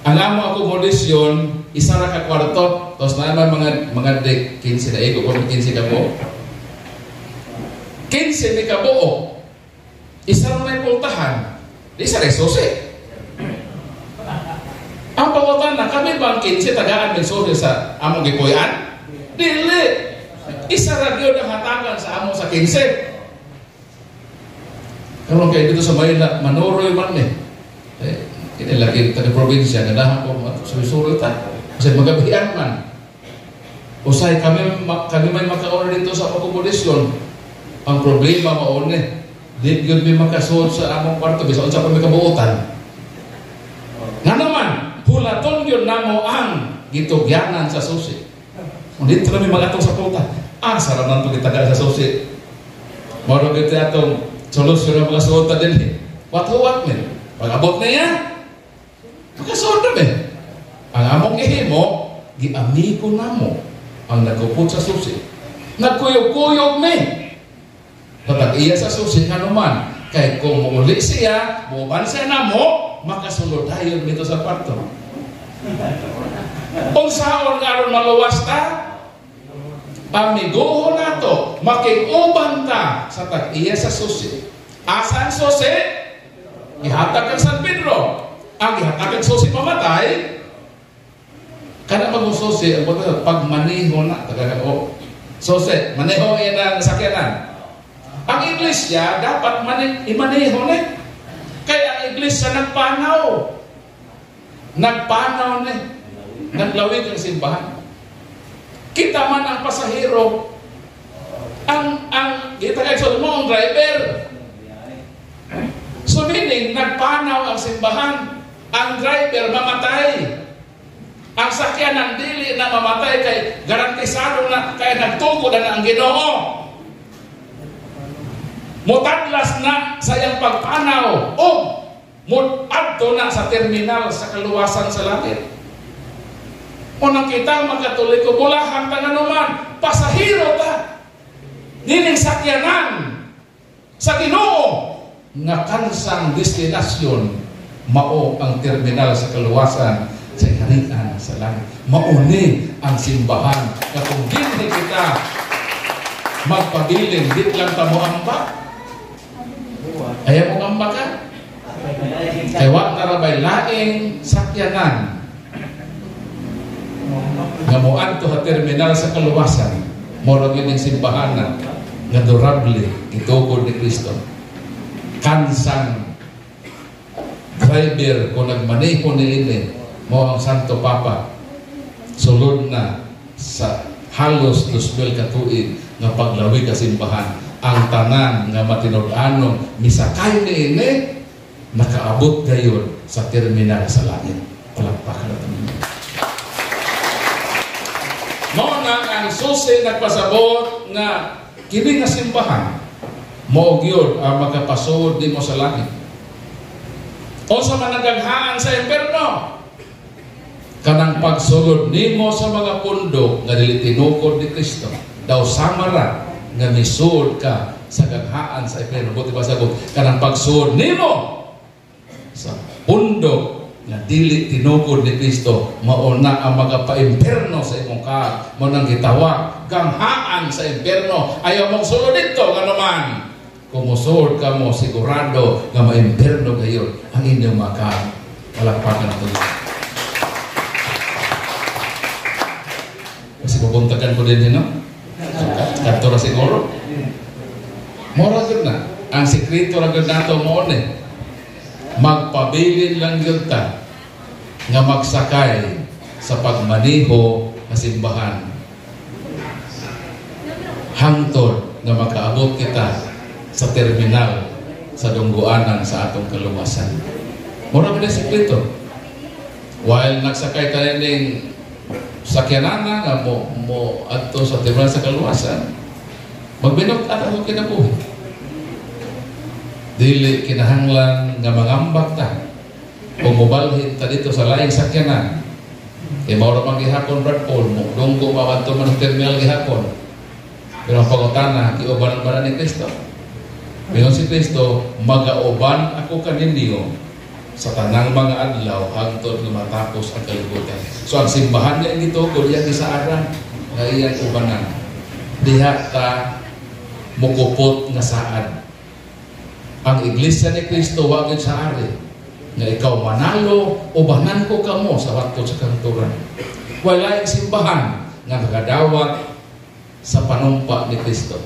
Ang amo akomodasyon, isa ra ka kwarto, tapos na naman mga dek 15 na igo kung 15 kabuok. 15 mi kabuok. Isa ra may pultahan. Di sa susi. Ang pangutana, kami ba ang 15 tagaan may susi sa among gipuy-an? Dili. Isa ra gyud ang hatagan sa among sa 15. Karon kay dito sa Manila, manuroy man ni. Eh, kini lagi taga probinsya ganahan ko suroy ta. Kasi magabihan man. Usay kami kami may maka-order dito sa akomodasyon. Ang problema mao ni, di gyud mi makasuod sa among kwarto bisan unsa pa mi kabuotan. Nga naman, hulaton gyud namo ang gitugyanan sa susi. Kung dito na mi magatong sa pulta, asa ra man to gitaga sa susi. Mao ra gyud atong solusyon ang mga suot na din eh. Wat-huwat mi. Pag-abot na niya, makasuot na mi. Ang among gihimo, giamigo namo ang nagupot sa susi. Nagkuyog-kuyog mi. Kapag iya sa susi, nga naman, kay kung muuli siya, muban siya namo, makasulod dayon dito sa kwarto. Unsaon nga aron maluwas ta? Amigoho nato, makiuban ta sa tag-iya sa susi. Asa ang susi? Gihatag kang San Pedro. Ang gihatag kang susi pamatay. Kana pag susi, ang pagmaneho na, taga o susi, maneho yan ang sakyanan. Ang iglesia dapat imaneho na. Kaya ang iglesia nagpanaw. Nagpanaw na. Naglawig ang simbahan. Kita man ang pasahero, ang kita kay so mo ang driver. So meaning nagpanaw ang simbahan, ang driver mamatay. Ang sakyanan dili na mamatay kay garantisado na kay nagtukod na ang Ginoo. Mutadlas na sa iyang pagpanaw o muadto na sa terminal sa kaluwasan sa langit. O nang kita mga Katoliko, bulahan ta nga naman, pasahero ta. Nining sakyanan sa Ginoo nga kansang destinasyon Mao ang terminal sa kaluwasan sa harian sa langit. Mauni ang simbahan na kung dinhi kita magpabilin, di lang ta mo ambak. Ayaw mo ambak ka? Kay wa na ra bay laing sakyanan nga moadto sa terminal sa kaluwasan. Mao gyud ang simbahan na nga durable gitukod ni Kristo. Kansang driver kung nagmaneho niini mo ang Santo Papa, sulod na sa halos 2,000 ka tuig nga paglawig ka simbahan, ang tanan nga matinud-anon misakay niini nakaabot gayon sa terminal sa langit. Palakpakan natin. Mao na ang susi nagpasabot nga kini nga simbahan mao gyud ang makapasud nimo sa langit. Unsa man ang gaghaan sa impierno? Kanang pagsulod nimo sa mga pundok nga dili tinukod ni Kristo. Daw sama ra nga misud ka sa gaghaan sa impierno. Buti pa sagot, kanang pagsulod nimo sa pundok nga dili tinukod ni Kristo, mao na ang magapaimpierno sa imong kaag. Mao nang gitawag ganghaan sa impierno. Ayaw mong sulod dito nganuman kung musulod ka mo, sigurado nga maimpierno gayon ang inyong makaag. Palakpakan nato. Kasi pupuntakan ko din, no? Kanto ra siguro. Mora gyud na. Ang sekreto ra gyud nato mo ni. Magpabilin lang gyud ta nga magsakay sa pagmaneho sa simbahan. Hangtod nga makaabot kita sa terminal sa dungguanan sa atong kaluwasan. Mura man ang sekreto. While nagsakay ta ning sakyanana nga mo adto sa terminal sa kaluwasan, magbinot at atong kinabuhi. Dili kinahanglan nga mangambak ta o mobalhin ta dito sa laing sakyanan. Kay mao ra man gihapon, Brad Paul, mo dunggo maadto man sa terminal gihapon. Pero ang pangutana, giubanan ba na ni Kristo? Pero si Kristo, magauban ako kaninyo sa tanang mga adlaw hangtod nga matapos ang kalibutan. So ang simbahan niya gitugod, iyang gisaaran nga iyang ubanan. Diha ta mukupot nga saad. Ang iglesia ni Kristo wa gyud sa ari nga ikaw manalo, ubanan ko kamo sa wato sa kanturan. Walay simbahan nga makadawat sa panumpa ni Kristo.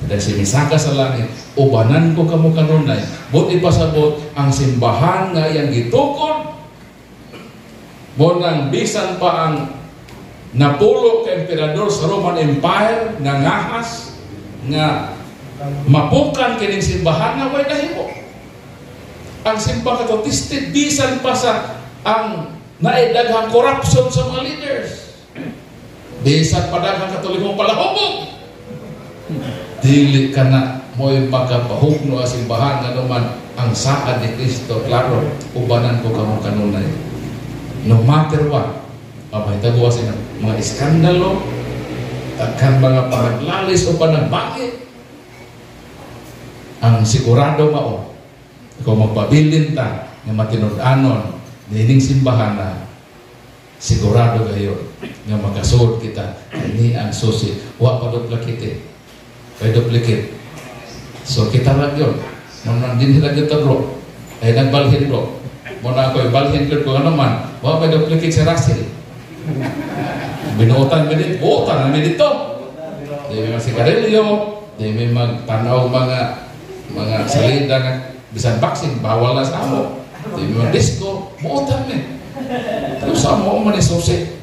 Dahil si misaka sa langit, ubanan ko kamo kanunay. But ipasabot ang simbahan nga iyang gitukod, mo nang bisan pa ang napulo ka emperador sa Roman Empire nga ngahas nga mapukan kining simbahan nga way nahimo. Ang simbahan kato tested bisan pa sa ang naay daghang corruption sa mga leaders. Bisan pa daghang Katolikong palahubog. Dili ka na mo'y makapahugno ang simbahan nga naman ang saad ni Kristo, klaro, ubanan ko kamo kanunay. No matter what, mahitabo sa mga iskandalo, daghan mga panaglalis o panagbangit, ang sigurado mao, ikaw magpabilin ta nga matinud-anon niining simbahan na sigurado gayon nga makasuod kita kini ang susi. Wa pa duplicate. Kay duplicate. So kita lang yun. Nung din sila kita bro. Ay nagbalhin bro. Muna ako balhin ko ano man. Wa pa duplicate si Russell. Binuotan mi dito. Buotan mi dito. Di may magsigarilyo. Di may magtanaw mga salida nga bisan boxing bawal na sa amo. Di may mag-disco. Buotan mi. Pero sa amo man ni susi.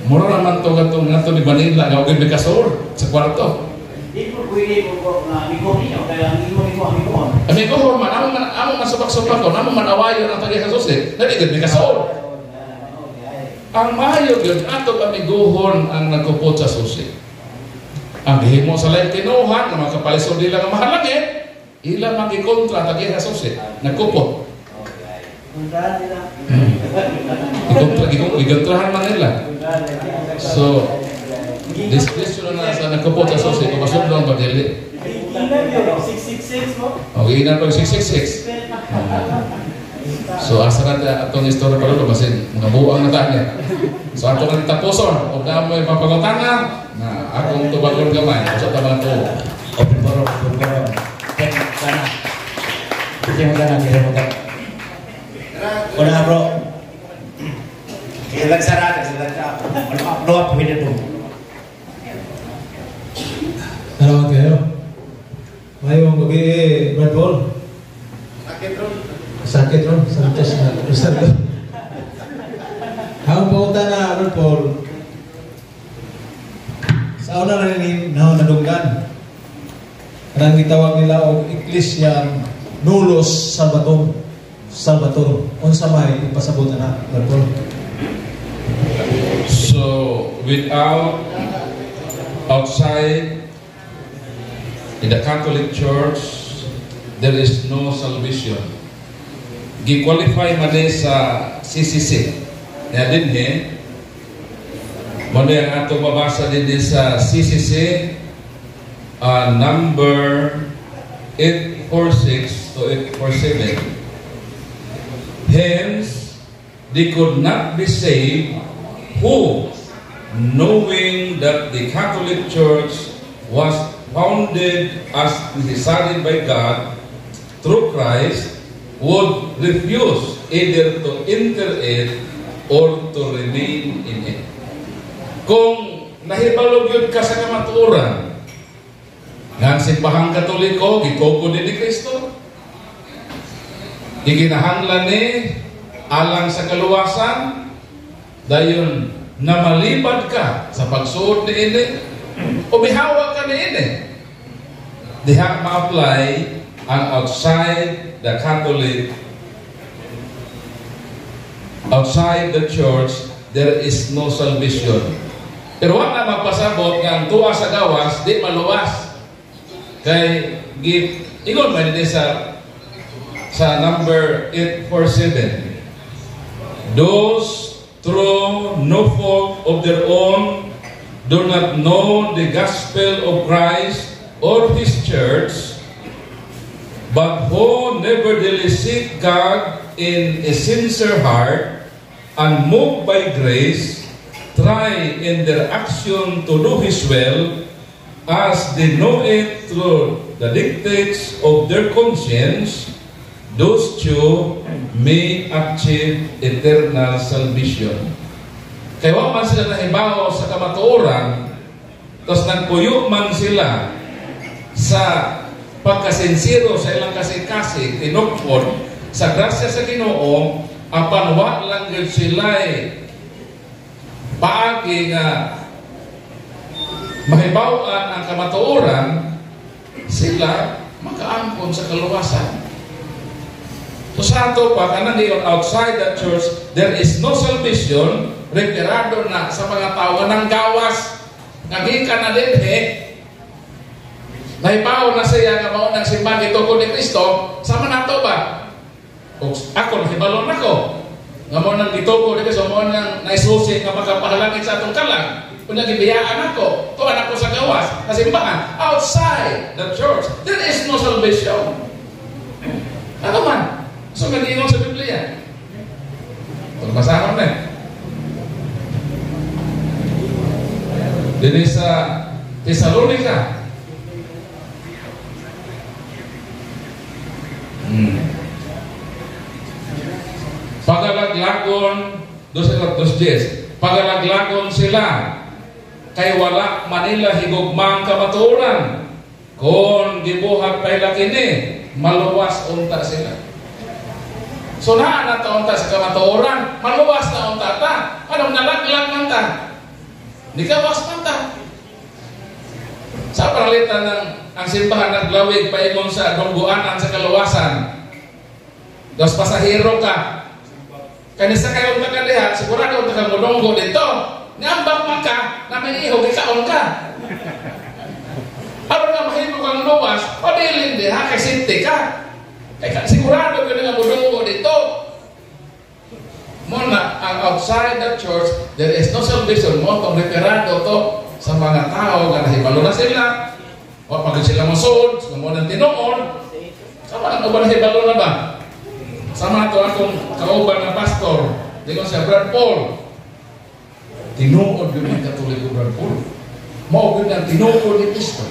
Mura naman to gatong nato ni Manila nga og may kasor sa kwarto. Di po pwede mo nga amigo niyo kaya amigo nimo amigo. Amigo man amo man subak-subak ko, amo man awayo ang tagiya sa susi. Dali gid may kasor. Ang maayo gyud ato amiguhon ang nagkupot sa susi. Ang gihimo sa laing tinuhan nga makapalisod nila nga mahalangit, ila magikontra tagiya sa susi, nagkupot. Kontrahan nila. Ikontra, ikontrahan man nila. So, discretion na sa nagkupot sa susi, kung masundong ba dili? Giinan yun, 666 mo? O, giinan pag 666. So asa na atong istorya pa rin, basin mga buang na tayo. So ato nang tapuson, o na mo'y mapangutana, na akong tubagon gamay, so ta mga tuo. Open forum, open forum. Ken, kana. Sige mo kana, sige mo kana. Una bro. Sige lang sara, sige lang sa. Ano ka, pwede to. Salamat kayo. Mayong gabi, Brad Paul. Sakit ron. Sakit ron, Santos na. Santos. Ang pauta na, Brad Paul, sa una na ni nadunggan. Kanang gitawag nila og Iglesia Nullus Salvator. Salvator. Unsa may ipasabot na, Brad Paul? So without outside in the Catholic Church, there is no salvation. Gi-qualify man ni sa CCC. Ya dinhi, mo ni ang atong mabasa din sa CCC number 846 to 847. Hence, they could not be saved who, knowing that the Catholic Church was founded as decided by God through Christ, would refuse either to enter it or to remain in it. Kung nahibalo gyud ka sa kamatuoran, nga ang simbahang Katoliko, gitugo din ni Kristo, gikinahanglan ni alang sa kaluwasan, dayon na malibad ka sa pagsuod ni ini, o mihawa ka ni ini, diha ma-apply ang outside the Catholic, outside the church, there is no salvation. Pero wala na magpasabot nga ang tuwa sa gawas, di maluwas. Kay, ingon man din sa number 847. Those through no fault of their own do not know the gospel of Christ or His church, but who nevertheless seek God in a sincere heart and moved by grace, try in their action to do His will, as they know it through the dictates of their conscience, those two may achieve eternal salvation. Kaya wa man sila nahibaw sa kamatuoran, tapos nagpuyo man sila sa pagkasinsiro sa ilang kasing-kasing, tinukod sa grasya sa Ginoo, apan wa lang gyud sila'y paagi nga mahibaw-an ang kamatuoran, sila makaangkon sa kaluwasan. So sa ato pa, kanang giyon outside the church, there is no salvation, referado na sa mga tao ng gawas. Nga gikan na dinhi, nahibaw na siya nga mao ng simbahan gitugo ni Kristo, sama nato ba? O, ako, nahibalo na ko. Nga mao nang gitugo ni Kristo, mao nang naisusi nga makapahalangit sa atong kalag. Kung nagibiyaan ako, tuwan ako sa gawas, na simbahan, outside the church, there is no salvation. Ano man? So, nag-iingon sa Biblia. Pagbasahon na. Dini sa Tesalonica. Pagalaglagon, 2:10, pagalaglagon sila, kay wala manila higugmang kamatuoran. Kung gibuhat pa ila kini, maluwas unta sila. So naa na ta unta sa kamatuoran, maluwas na unta ta. Anong nalaglag man ta? Nikawas man ta. Sa paralitan ng ang simbahan naglawig paingon sa dungguanan sa kaluwasan. Dos pasahero ka. Kanisa kayo unta ka diha, sigurado unta ka modunggo dito. Niambak man ka, na may ihog, ikaon ka. Aron nga mahimo kang luwas, pabilin diha kay sinti ka. Kay sigurado gyud nga modunggo dito. Muna ang outside the church, there is no salvation. Mo tong referado to sa mga tao nga nahibalo na sila. O pag sila mosuod, mo nang tinuod, sama nang uban nahibalo na ba? Sama ato akong kauban nga pastor, dingon siya, "Brad Paul, tinuod yun ang Katoliko, Brad Paul. Mao gyud ang tinuod ni Kristo."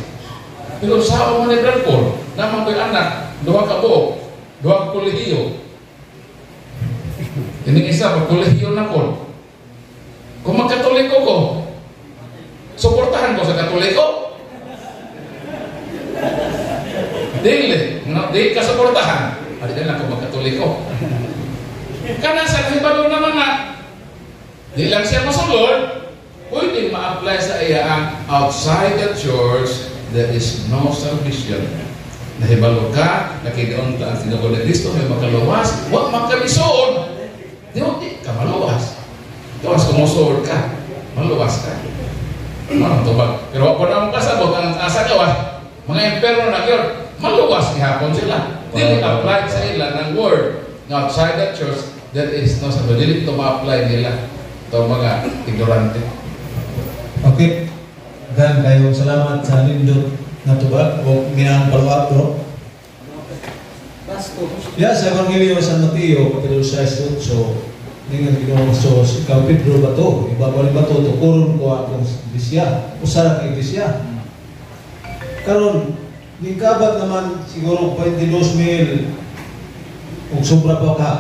Pero sa man ni Brad Paul, naman ko'y anak, duha ka buok, duha ka kolehiyo. Ining isa, magkolehiyo na ko. Kung magkatoliko ko, suportahan ko sa Katoliko? Dili, no, di ka suportahan. Adi na lang kung magkatoliko. Kana sa kahibalo naman na, di lang siya masulod, pwede ma-apply sa iya ang outside the church, there is no salvation. Nahibalo ka, nakigaon ta ang tinuod ni Kristo, may makaluwas, wa makabisuod, di mo di ka maluwas. Gawas kung musuod ka, maluwas ka. Ano tubag? Pero wa po na mong kasabot, ang asa gawas, mga imperno na yun, maluwas gihapon sila. Dili apply sa ila ng word nga outside the church, there is no salvation. Dili ito ma-apply nila itong mga ignorante. Okay. Dan kayo salamat sa nindot na tubag o niyang follow-up, bro. Ya, sa Ebanghelyo sa Mateo, Kapitulo 6, 8, ningon Ginoong Jesus, "Ikaw Pedro bato, ibabaw ni bato, tukuron ko akong iglesia, usa ra ka iglesia." Karon, ningkabat naman siguro 22 mil ug sobra pa ka.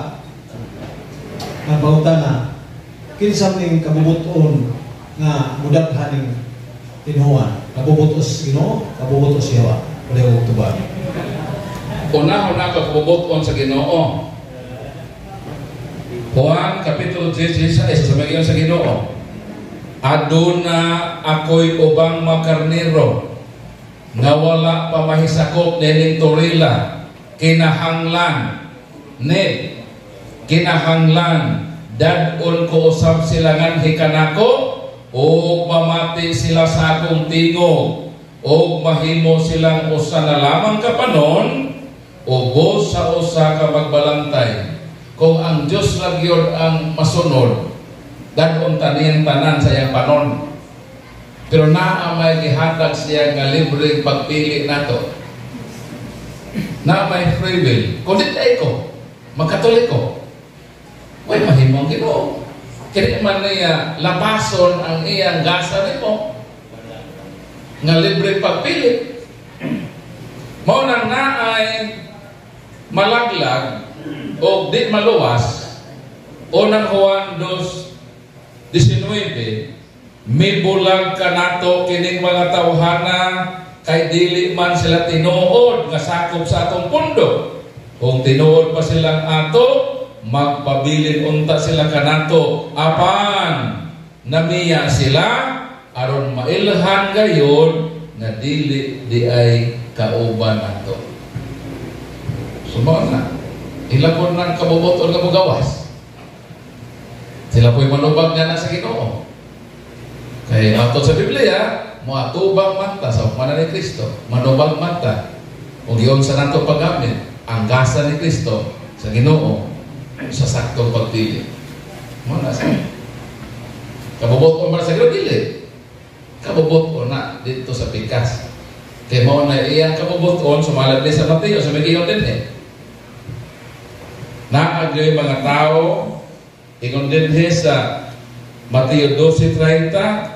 Ang pangutana, kinsa ning kabubuton nga mudaghan ning tinuhan? Kabubutos sa Ginoo, kabubutos sa Yawa? Wala og tubag. Unahon na kabubuton sa Ginoo. Juan Kapitulo 16 sa mga sa Ginoo. "Aduna ako'y ubang makarnero nga wala pa mahisakop nining torila, kinahanglan ne kinahanglan dad-on ko usab sila nganhi kanako ug mamati sila sa akong tingog ug mahimo silang usa na lamang ka panon ubos sa usa ka magbalantay." Kung ang Dios ra gyud ang masunod, dad-on ta niyang tanan sa iyang panon. Pero naa may gihatag siya nga libreng pagpili nato. Na may free will. Kung di tayo ko, magkatoliko, way mahimo ang Ginoo. Kini man niya lapason ang iyang gasa nimo nga libre pagpili. Mao nang naay malaglag o di maluwas, unang Juan 2:19, "Mibulag kanato kining mga tawhana kay dili man sila tinuod nga sakop sa atong pundo. Kung tinuod pa silang ato, magpabilin unta sila kanato. Apan namiya sila aron mailhan gayon nga dili di ay kauban nato." So mao na ila po ng kabubuton nga mugawas. Sila po'y manubag nga na sa Ginoo. Kay matod sa Biblia, moatubang man ta sa hukman ni Kristo, manubag man ta. Ug giunsa nato paggamit ang gasa ni Kristo sa Ginoo sa saktong pagpili. Mo na sa kabubuton ba sa Ginoo dili? Kabubuton na dito sa pikas. Kay mao na iyang kabubuton sumalad ni sa Mateo sa may giyon din eh. Naagyoy mga tao ingon dinhi sa Mateo 12:30,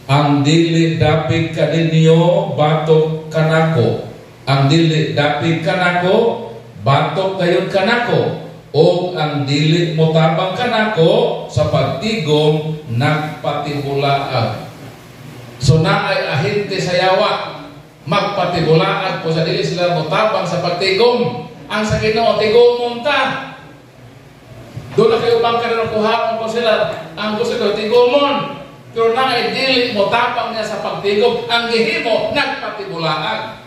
"Ang dili dapig kaninyo batok kanako, ang dili dapig kanako batok kayon kanako, o ang dili motabang kanako sa pagtigom nagpatibulaag." So naay ahente sa yawa magpatibulaag po sa dili sila motabang sa pagtigom. Ang sa Ginoo tigomon ta. Doon na kayo bangka na kuhaon ko sila. Ang gusto ko tigomon. Pero naay dili motabang niya sa pagtigom, ang gihimo nagpatibulaag.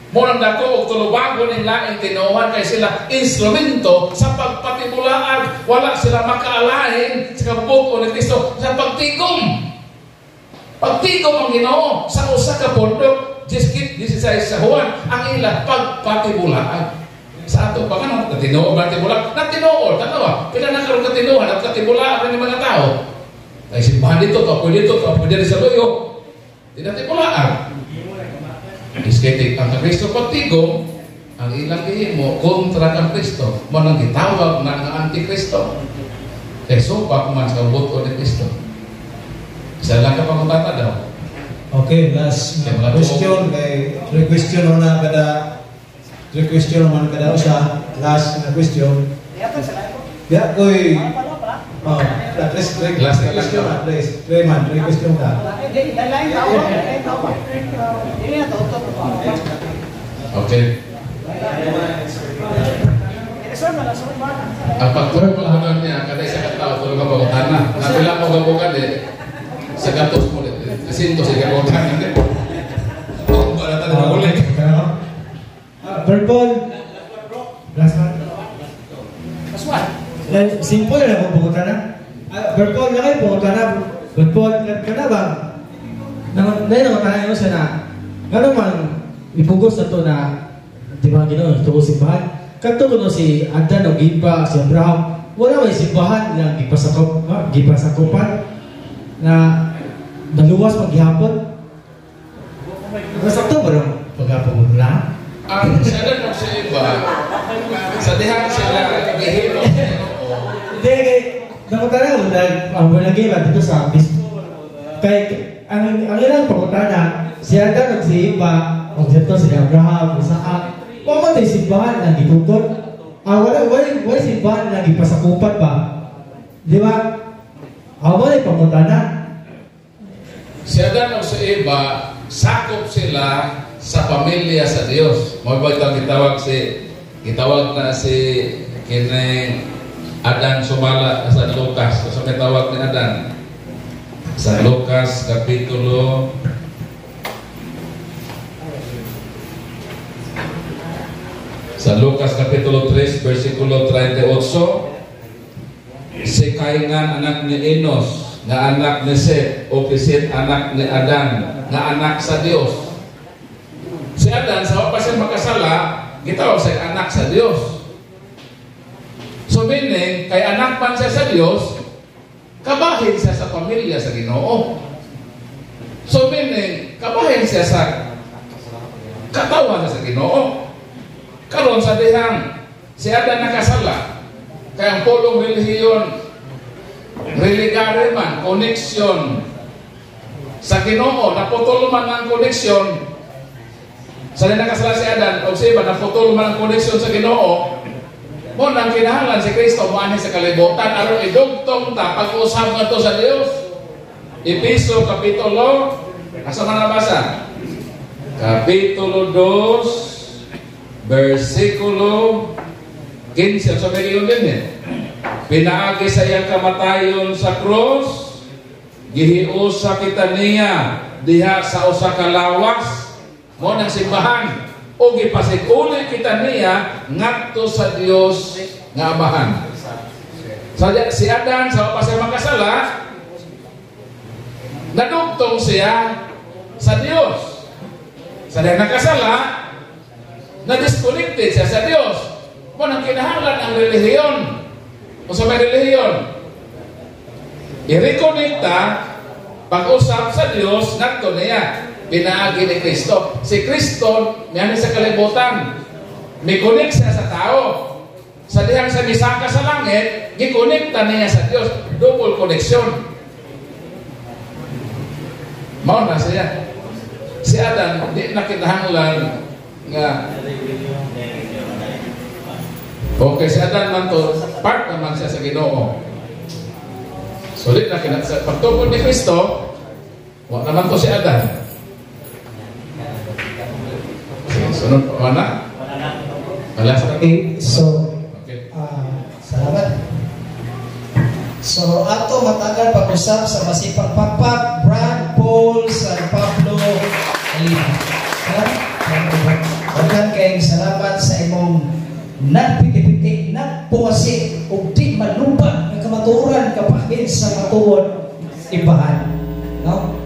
Murang dako og tulubagon ning laing tinuohan kay sila instrumento sa pagpatibulaag. Wala sila makaalahin sa kabubuton ni Kristo sa pagtigom. Pagtigom ang Ginoo sa usa ka pondok, 16 sa Juan, ang ila pagpatibulaag. Sa ato pa kanang tinuod ba tibulag? Natinuod, tanawa. Pila na karon katinuhan at katibulaan ni mga tao. Ay simbahan dito, to dito, to diri sa luyo. Di na tibulaan. Iskete ang Kristo pagtigom, Ang ilang gihimo kontra kang Kristo. Mo nang gitawag na nga Antikristo. Kay supak man sa buto ni Kristo. Isa lang ka pangutana daw. Okay, last Okay, mga question kay three question na kada, three question man kada usa, last na question. Ya koy, oh, please, three, Last three na lang question daw. Na please. Three man, three question ka. Okay. Ang pagtulog ko niya, kada isa ka tao, tulog ka pangutana. Napila mo gabukan eh. Sa gatos mo, 300 sa gabukan. Hindi. Oh, wala tayo ulit. Purple. Last one. Eh, simple na kung pangutana. Purple na kayo, pangutana. Purple, ka na ba? Nang nangutana mo siya na, ngano man, ipugos na to na, di ba Ginoo, tuo simbahan. Kadto kuno si Adan o Giba, si Abraham, wala may simbahan nga gipasakop, gipasakopan na naluwas maghihapon. Nasakto ba rin pagkapagod na? Ang sa Adan o sa iba, sa dihang sila gihimo sa Ginoo. Hindi, kay nangutana ko dahil ang lagi ba dito sa bispo. Kay ang ilang pangutana, si Adan at si Eva, o dito si Abraham, Isaac, wa man tay simbahan nga gitukod. Wala wala wala simbahan nga gipasakupan ba? Di ba? Wala pangutana. Si Adan o si Eva, sakop sila sa pamilya sa Dios. Mao ba itong gitawag na si kining Adan sumala sa Lucas. So may tawag ni Adan sa Lucas kapitulo 3 versikulo 38, si Kaingan anak ni Enos nga anak ni Set o si Set anak ni Adan nga anak sa Dios. Si Adan sa pa siya makasala, gitawag siya anak sa Dios. So meaning kay anak man siya sa Dios, kabahin siya sa pamilya sa Ginoo. So meaning kabahin siya sa katawan sa Ginoo. Karon sa dihang si Adan nakasala, kay ang pulong relihiyon religare man connection sa Ginoo, naputol man ang connection. Sa dihang nakasala si Adan o si Eva, naputol man ang connection sa Ginoo. Mo nang kinahanglan si Kristo moanhi sa kalibutan aron idugtong ta pag-usab ngadto sa Dios. Epeso kapitulo, asa man nabasa? Kapitulo 2 versikulo 15. Sa may iyon din eh. Pinaagi sa iyang kamatayon sa krus, gihiusa kita niya diha sa usa ka lawas, mo nang simbahan, o gipasig-uli kita niya ngadto sa Dios nga Amahan. Si Adan sa pa siya makasala, nadugtong siya sa Dios. Sa dihang nakasala, na-disconnected siya sa Dios. Mo nang kinahanglan ang relihiyon. O sa may relihiyon, i-reconnecta pag-usap sa Dios ngadto niya pinaagi ni Kristo. Si Kristo niya sa kalibutan, mi-connect siya sa tao. Sa dihang sa misaka sa langit, gikonekta niya sa Dios, double connection. Mao na siya. Si Adan di na kinahanglan nga okay, si Adan man to, part naman siya sa Ginoo. So di na kinahanglan pagtukod ni Kristo, wa naman to si Adan. Sunod pa na? Wala sa Okay, so okay. Salamat. So ato matagal pag-usap sa masipang pakpak Brad Paul San Pablo Lima. Daghan kayong salamat sa imong nagpiti-piti, nagpuwasi ug di malumba nga kamatuoran kapahin sa matuod ibahan. No?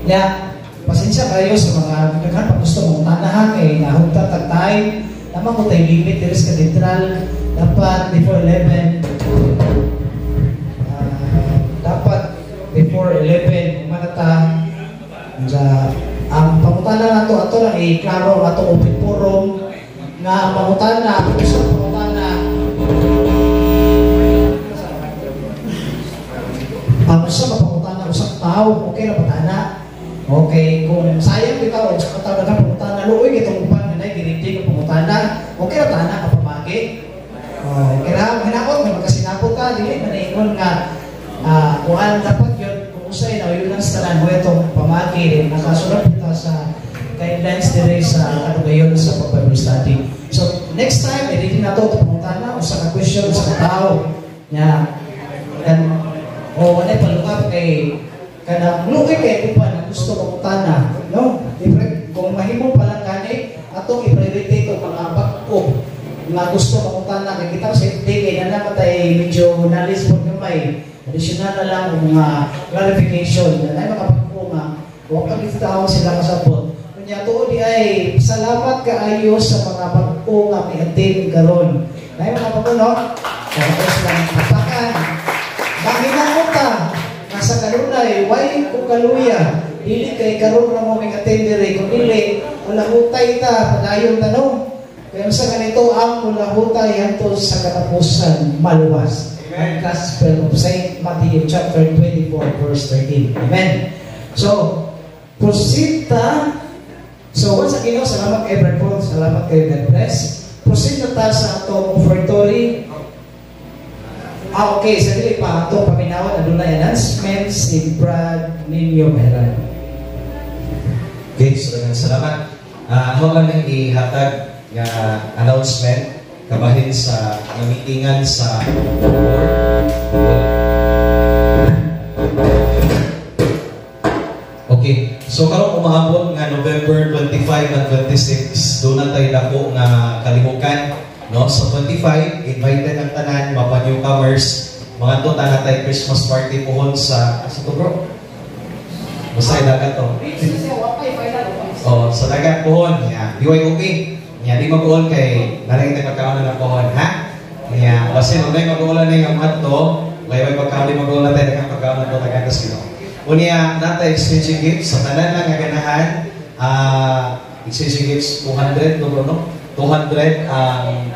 Nya pasensya kayo sa mga daghan pa gusto mong tanahan kay nahunta tag time. Tama ko tay limit diri sa katedral dapat before 11. Dapat before 11 manata sa ang pangutana nato ato lang iklaro ang atong open forum Nga ang pangutana, usa ka pangutana, ang usa ka pangutana, usa ka tawo, okay ra ba tana? Okay, kung sayang bitaw usa ka tawo daghang pangutana, luoy kitong uban nga nay girindi nga pangutana, okay ra tana ka pamagi. Oh, okay ra hinaot nga magkasinabot ta, dili man ingon nga kuan dapat yun kung usay na yun lang sa tanan mo itong pamagi nakasunod ta sa guidelines dire sa kadugayon sa pag-Bible study. So next time i-ready na to pangutana, usa ka question, usa ka tawo. Nya kan o walay palungap kay kanang luoy kay uban ang gusto pangutana, no? Kung mahimo pa lang gani atong i-priority to mga bag-o nga gusto pangutana kay kita sa FD kay na naman tay medyo knowledge po gamay. Additional na lang ang mga clarification na ay mga bag-o nga wa pa gid tawo sila kasabot. Kunya tuod di ay salamat kaayo sa mga bag-o nga mi-attend karon. Nay mga bag-o, no? Tapos lang papakan. Mahinaot ta nga sa kanunay way ko kaluya dili kay karon ra mo mi-attend diri, kun dili ulahutay ta padayon ta, no? Kaya sa ganito ang ulahutay hanto sa katapusan maluwas. Ang Gospel of Saint Matthew chapter 24 verse 13. Amen. So, proceed ta. So, once again, no, salamat kay Brad Paul, salamat kay God bless. Proceed na ta sa atong offertory. Okay, sa dili pa atong paminawan, adunay announcement si Brad Nino Meran. Okay, so daghang salamat. Ako lang nang ihatag nga announcement kabahin sa nga meetingan sa board. Okay, so karong umaabot nga November 25 and 26, doon na tayo dako nga kalihukan, no? So 25, invited ang tanan, mapa newcomers, mga to tanan tayo Christmas party pohon sa to bro? Basta dagat to. Oh, sa dagat pohon, ya, BYOB. Nya di mag-uol kay naray tayo pagkaon na pohon, ha? Nya, kasi nung nay mag-uol na yung adto, may pagkaon di mag-uol na tayo daghang pagkaon na to tagantos Ginoo. Unya, natay exchange gifts sa tanan lang nga ganahan, exchange gifts 200 no bro, no? 200 ang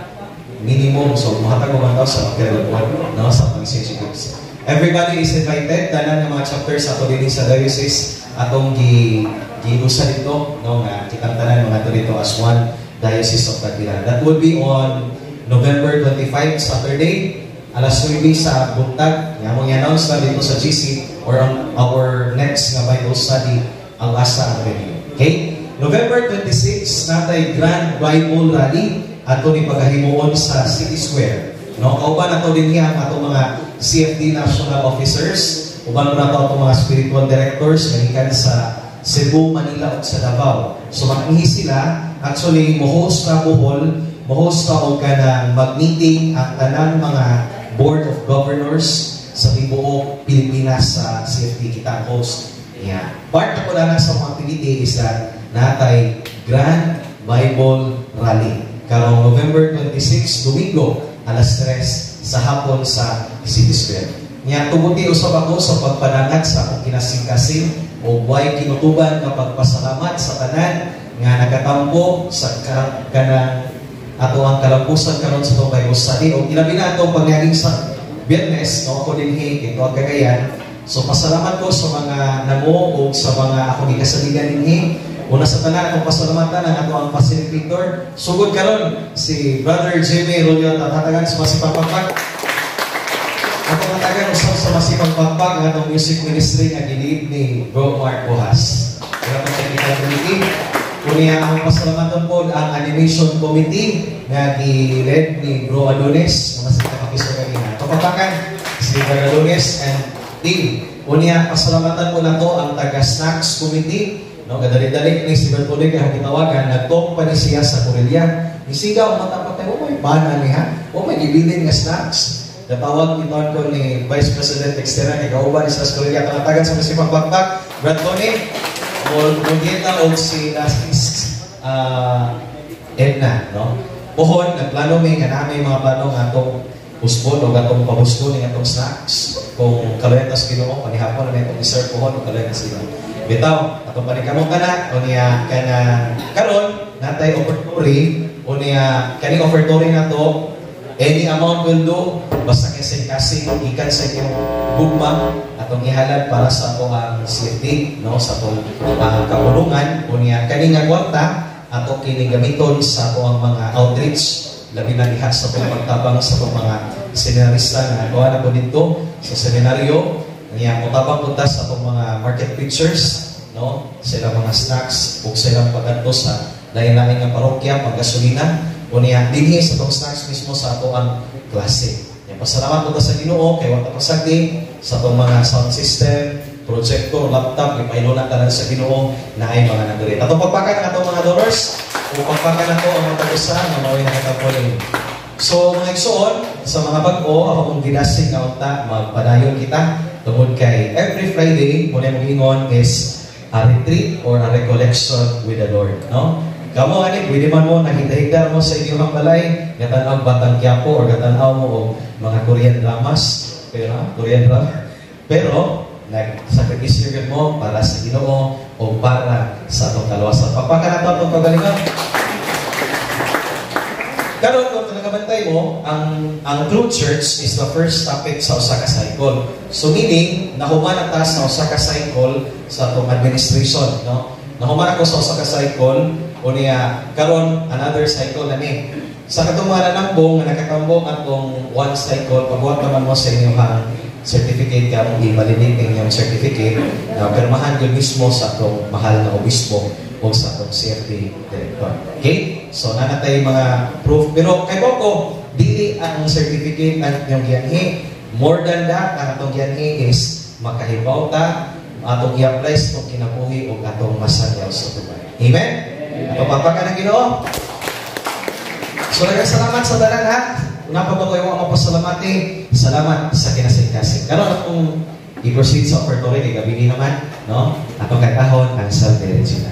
minimum, so muhatag mo man sa pagkailan, no, sa exchange gifts. Everybody is invited, tanan nga mga chapters ato dinhi sa diocese atong giusa dito, no, nga kitang tanan mga to dito as one Diocese of Tagbilaran. That would be on November 25, Saturday, alas 9 sa buntag. Nga mong i-announce na dito sa GC or on our next nga Bible study, ang asa ang venue. Okay? November 26, natay Grand Bible Rally ato ni paghahimuon sa City Square. No, kauban nato dinhi ang atong mga CFD national officers, uban na ato atong mga spiritual directors nga gikan sa Cebu, Manila ug sa Davao. So mag-ihi sila, actually mo-host na Bohol, mo-host na og kanang mag-meeting ang tanang mga board of governors sa tibuok Pilipinas sa CFD kita ang host. Yeah. Part ako na lang sa mga activity is that natay Grand Bible Rally karong November 26, Domingo, alas 3 sa hapon sa City Square. Nya tumuti usab ako sa pagpadangat sa akong kinasingkasing o way kinutuban nga pagpasalamat sa tanan nga nagatampo sa kanang ato ang kalampusan karon sa atong Bible study o ilabi na atong pangyaring sa Biyernes, no, ako dinhi ito ang Cagayan. So pasalamat ko sa mga namo o sa mga akong gikasaligan dinhi. Una sa tanan akong pasalamatan ang ato ang facilitator. Sugod karon si Brother Jimmy Rolio Tatagan sa Masipang Pakpak. Atong hatagan usab sa Masipang Pakpak ang atong music ministry nga gilid ni Bro Mark Bohas. Ang atong technical committee. Unya ang pasalamatan po ang animation committee nga gi-led ni Bro Adonis nga mas nakapiso kanina. Papapakan si Bro Adonis and team. Unya pasalamatan po nato ang taga snacks committee. No, gadali-dali ni si Bertolini kay gitawagan, nagtong pa ni siya sa Corelia. Isigaw mata patay, oh may bana niya. Oh may gibilin nga snacks. Natawag iton ko ni Vice President Extera kay kauban ni sa Corelia kalatagan sa Masipang Bakbak, Brad Tony. Mugita og si last Edna, no? Pohon nagplano mi nga nami mga plano nga atong usbon o atong pabusgon ning atong snacks. Kung kaluyan tas Ginoo panihapon na itong i-serve pohon o kaluyan tas Ginoo. Bitaw atong paningkamot na o niya kana karon Natay offertory unya kaning offertory na to, any amount will do basta kay kasing gikan sa inyong gugma atong ihalad para sa ato ang CFD, no, sa atong kapulungan. Unya kani nga kwarta ato kini gamiton sa ato ang mga outreach, labi na diha sa atong pagtabang sa atong mga seminarista nga kuha na po dito sa seminaryo niya. Motabang punta sa atong mga market preachers, no, sila mga snacks ug silang pagadto sa lain-lain nga parokya, paggasolina, unya dinhi sa atong snacks mismo sa ato ang klase. Ya, pasalamat po ta sa Ginoo kay wa ta pasagdi sa atong mga sound system, projector, laptop, gipahiluna tanan sa Ginoo na ay mga nandiri. Atong pagpakan ang atong mga donors, o pagpakan nato ang mga usa nga mao'y nakatampo ninyo. So mga igsoon, sa mga bag-o, ako kong gidasig nga unta magpadayon kita tungod kay every Friday, muna mong ingon, is a retreat or a recollection with the Lord, no? Kamo ani pwede man mo nahigda mo sa inyong balay, gatanaw Batang Quiapo or gatanaw mo og mga Korean dramas, pero Korean drama. Pero nagsakripisyo gyud mo para sa Ginoo o para sa atong kaluwasan. Pagpakan nato atong kagalingon. Karon, kung nakabantay mo, ang True Church is the first topic sa usa ka cycle. So meaning, nahuman na ta sa usa ka cycle sa atong administration, no? Nahuman ako sa usa ka cycle, unya karon another cycle na ni. Sa katong mga nanambong nga nakatambong atong one cycle, pagbuhat naman mo sa inyong certificate ka mong i-validate ang inyong certificate na pirmahan yun mismo sa atong mahal na obispo o sa atong CFD director. Okay? So, nanatay mga proof. Pero kay Boko, dili ang certificate ang inyong gianhi. More than that, ang atong gianhi is makahibaw ta, atong i-apply sa atong kinabuhi o atong masangyaw sa tubay. Amen? Ato papakan ang Ginoo. So, daghang salamat sa tanan ha. Una pa ba ko yung mapasalamati? Salamat sa kinasing-kasing. Karon akong i-proceed sa offertory kay gabi naman, no? Atong kantahon ang Salve Regina.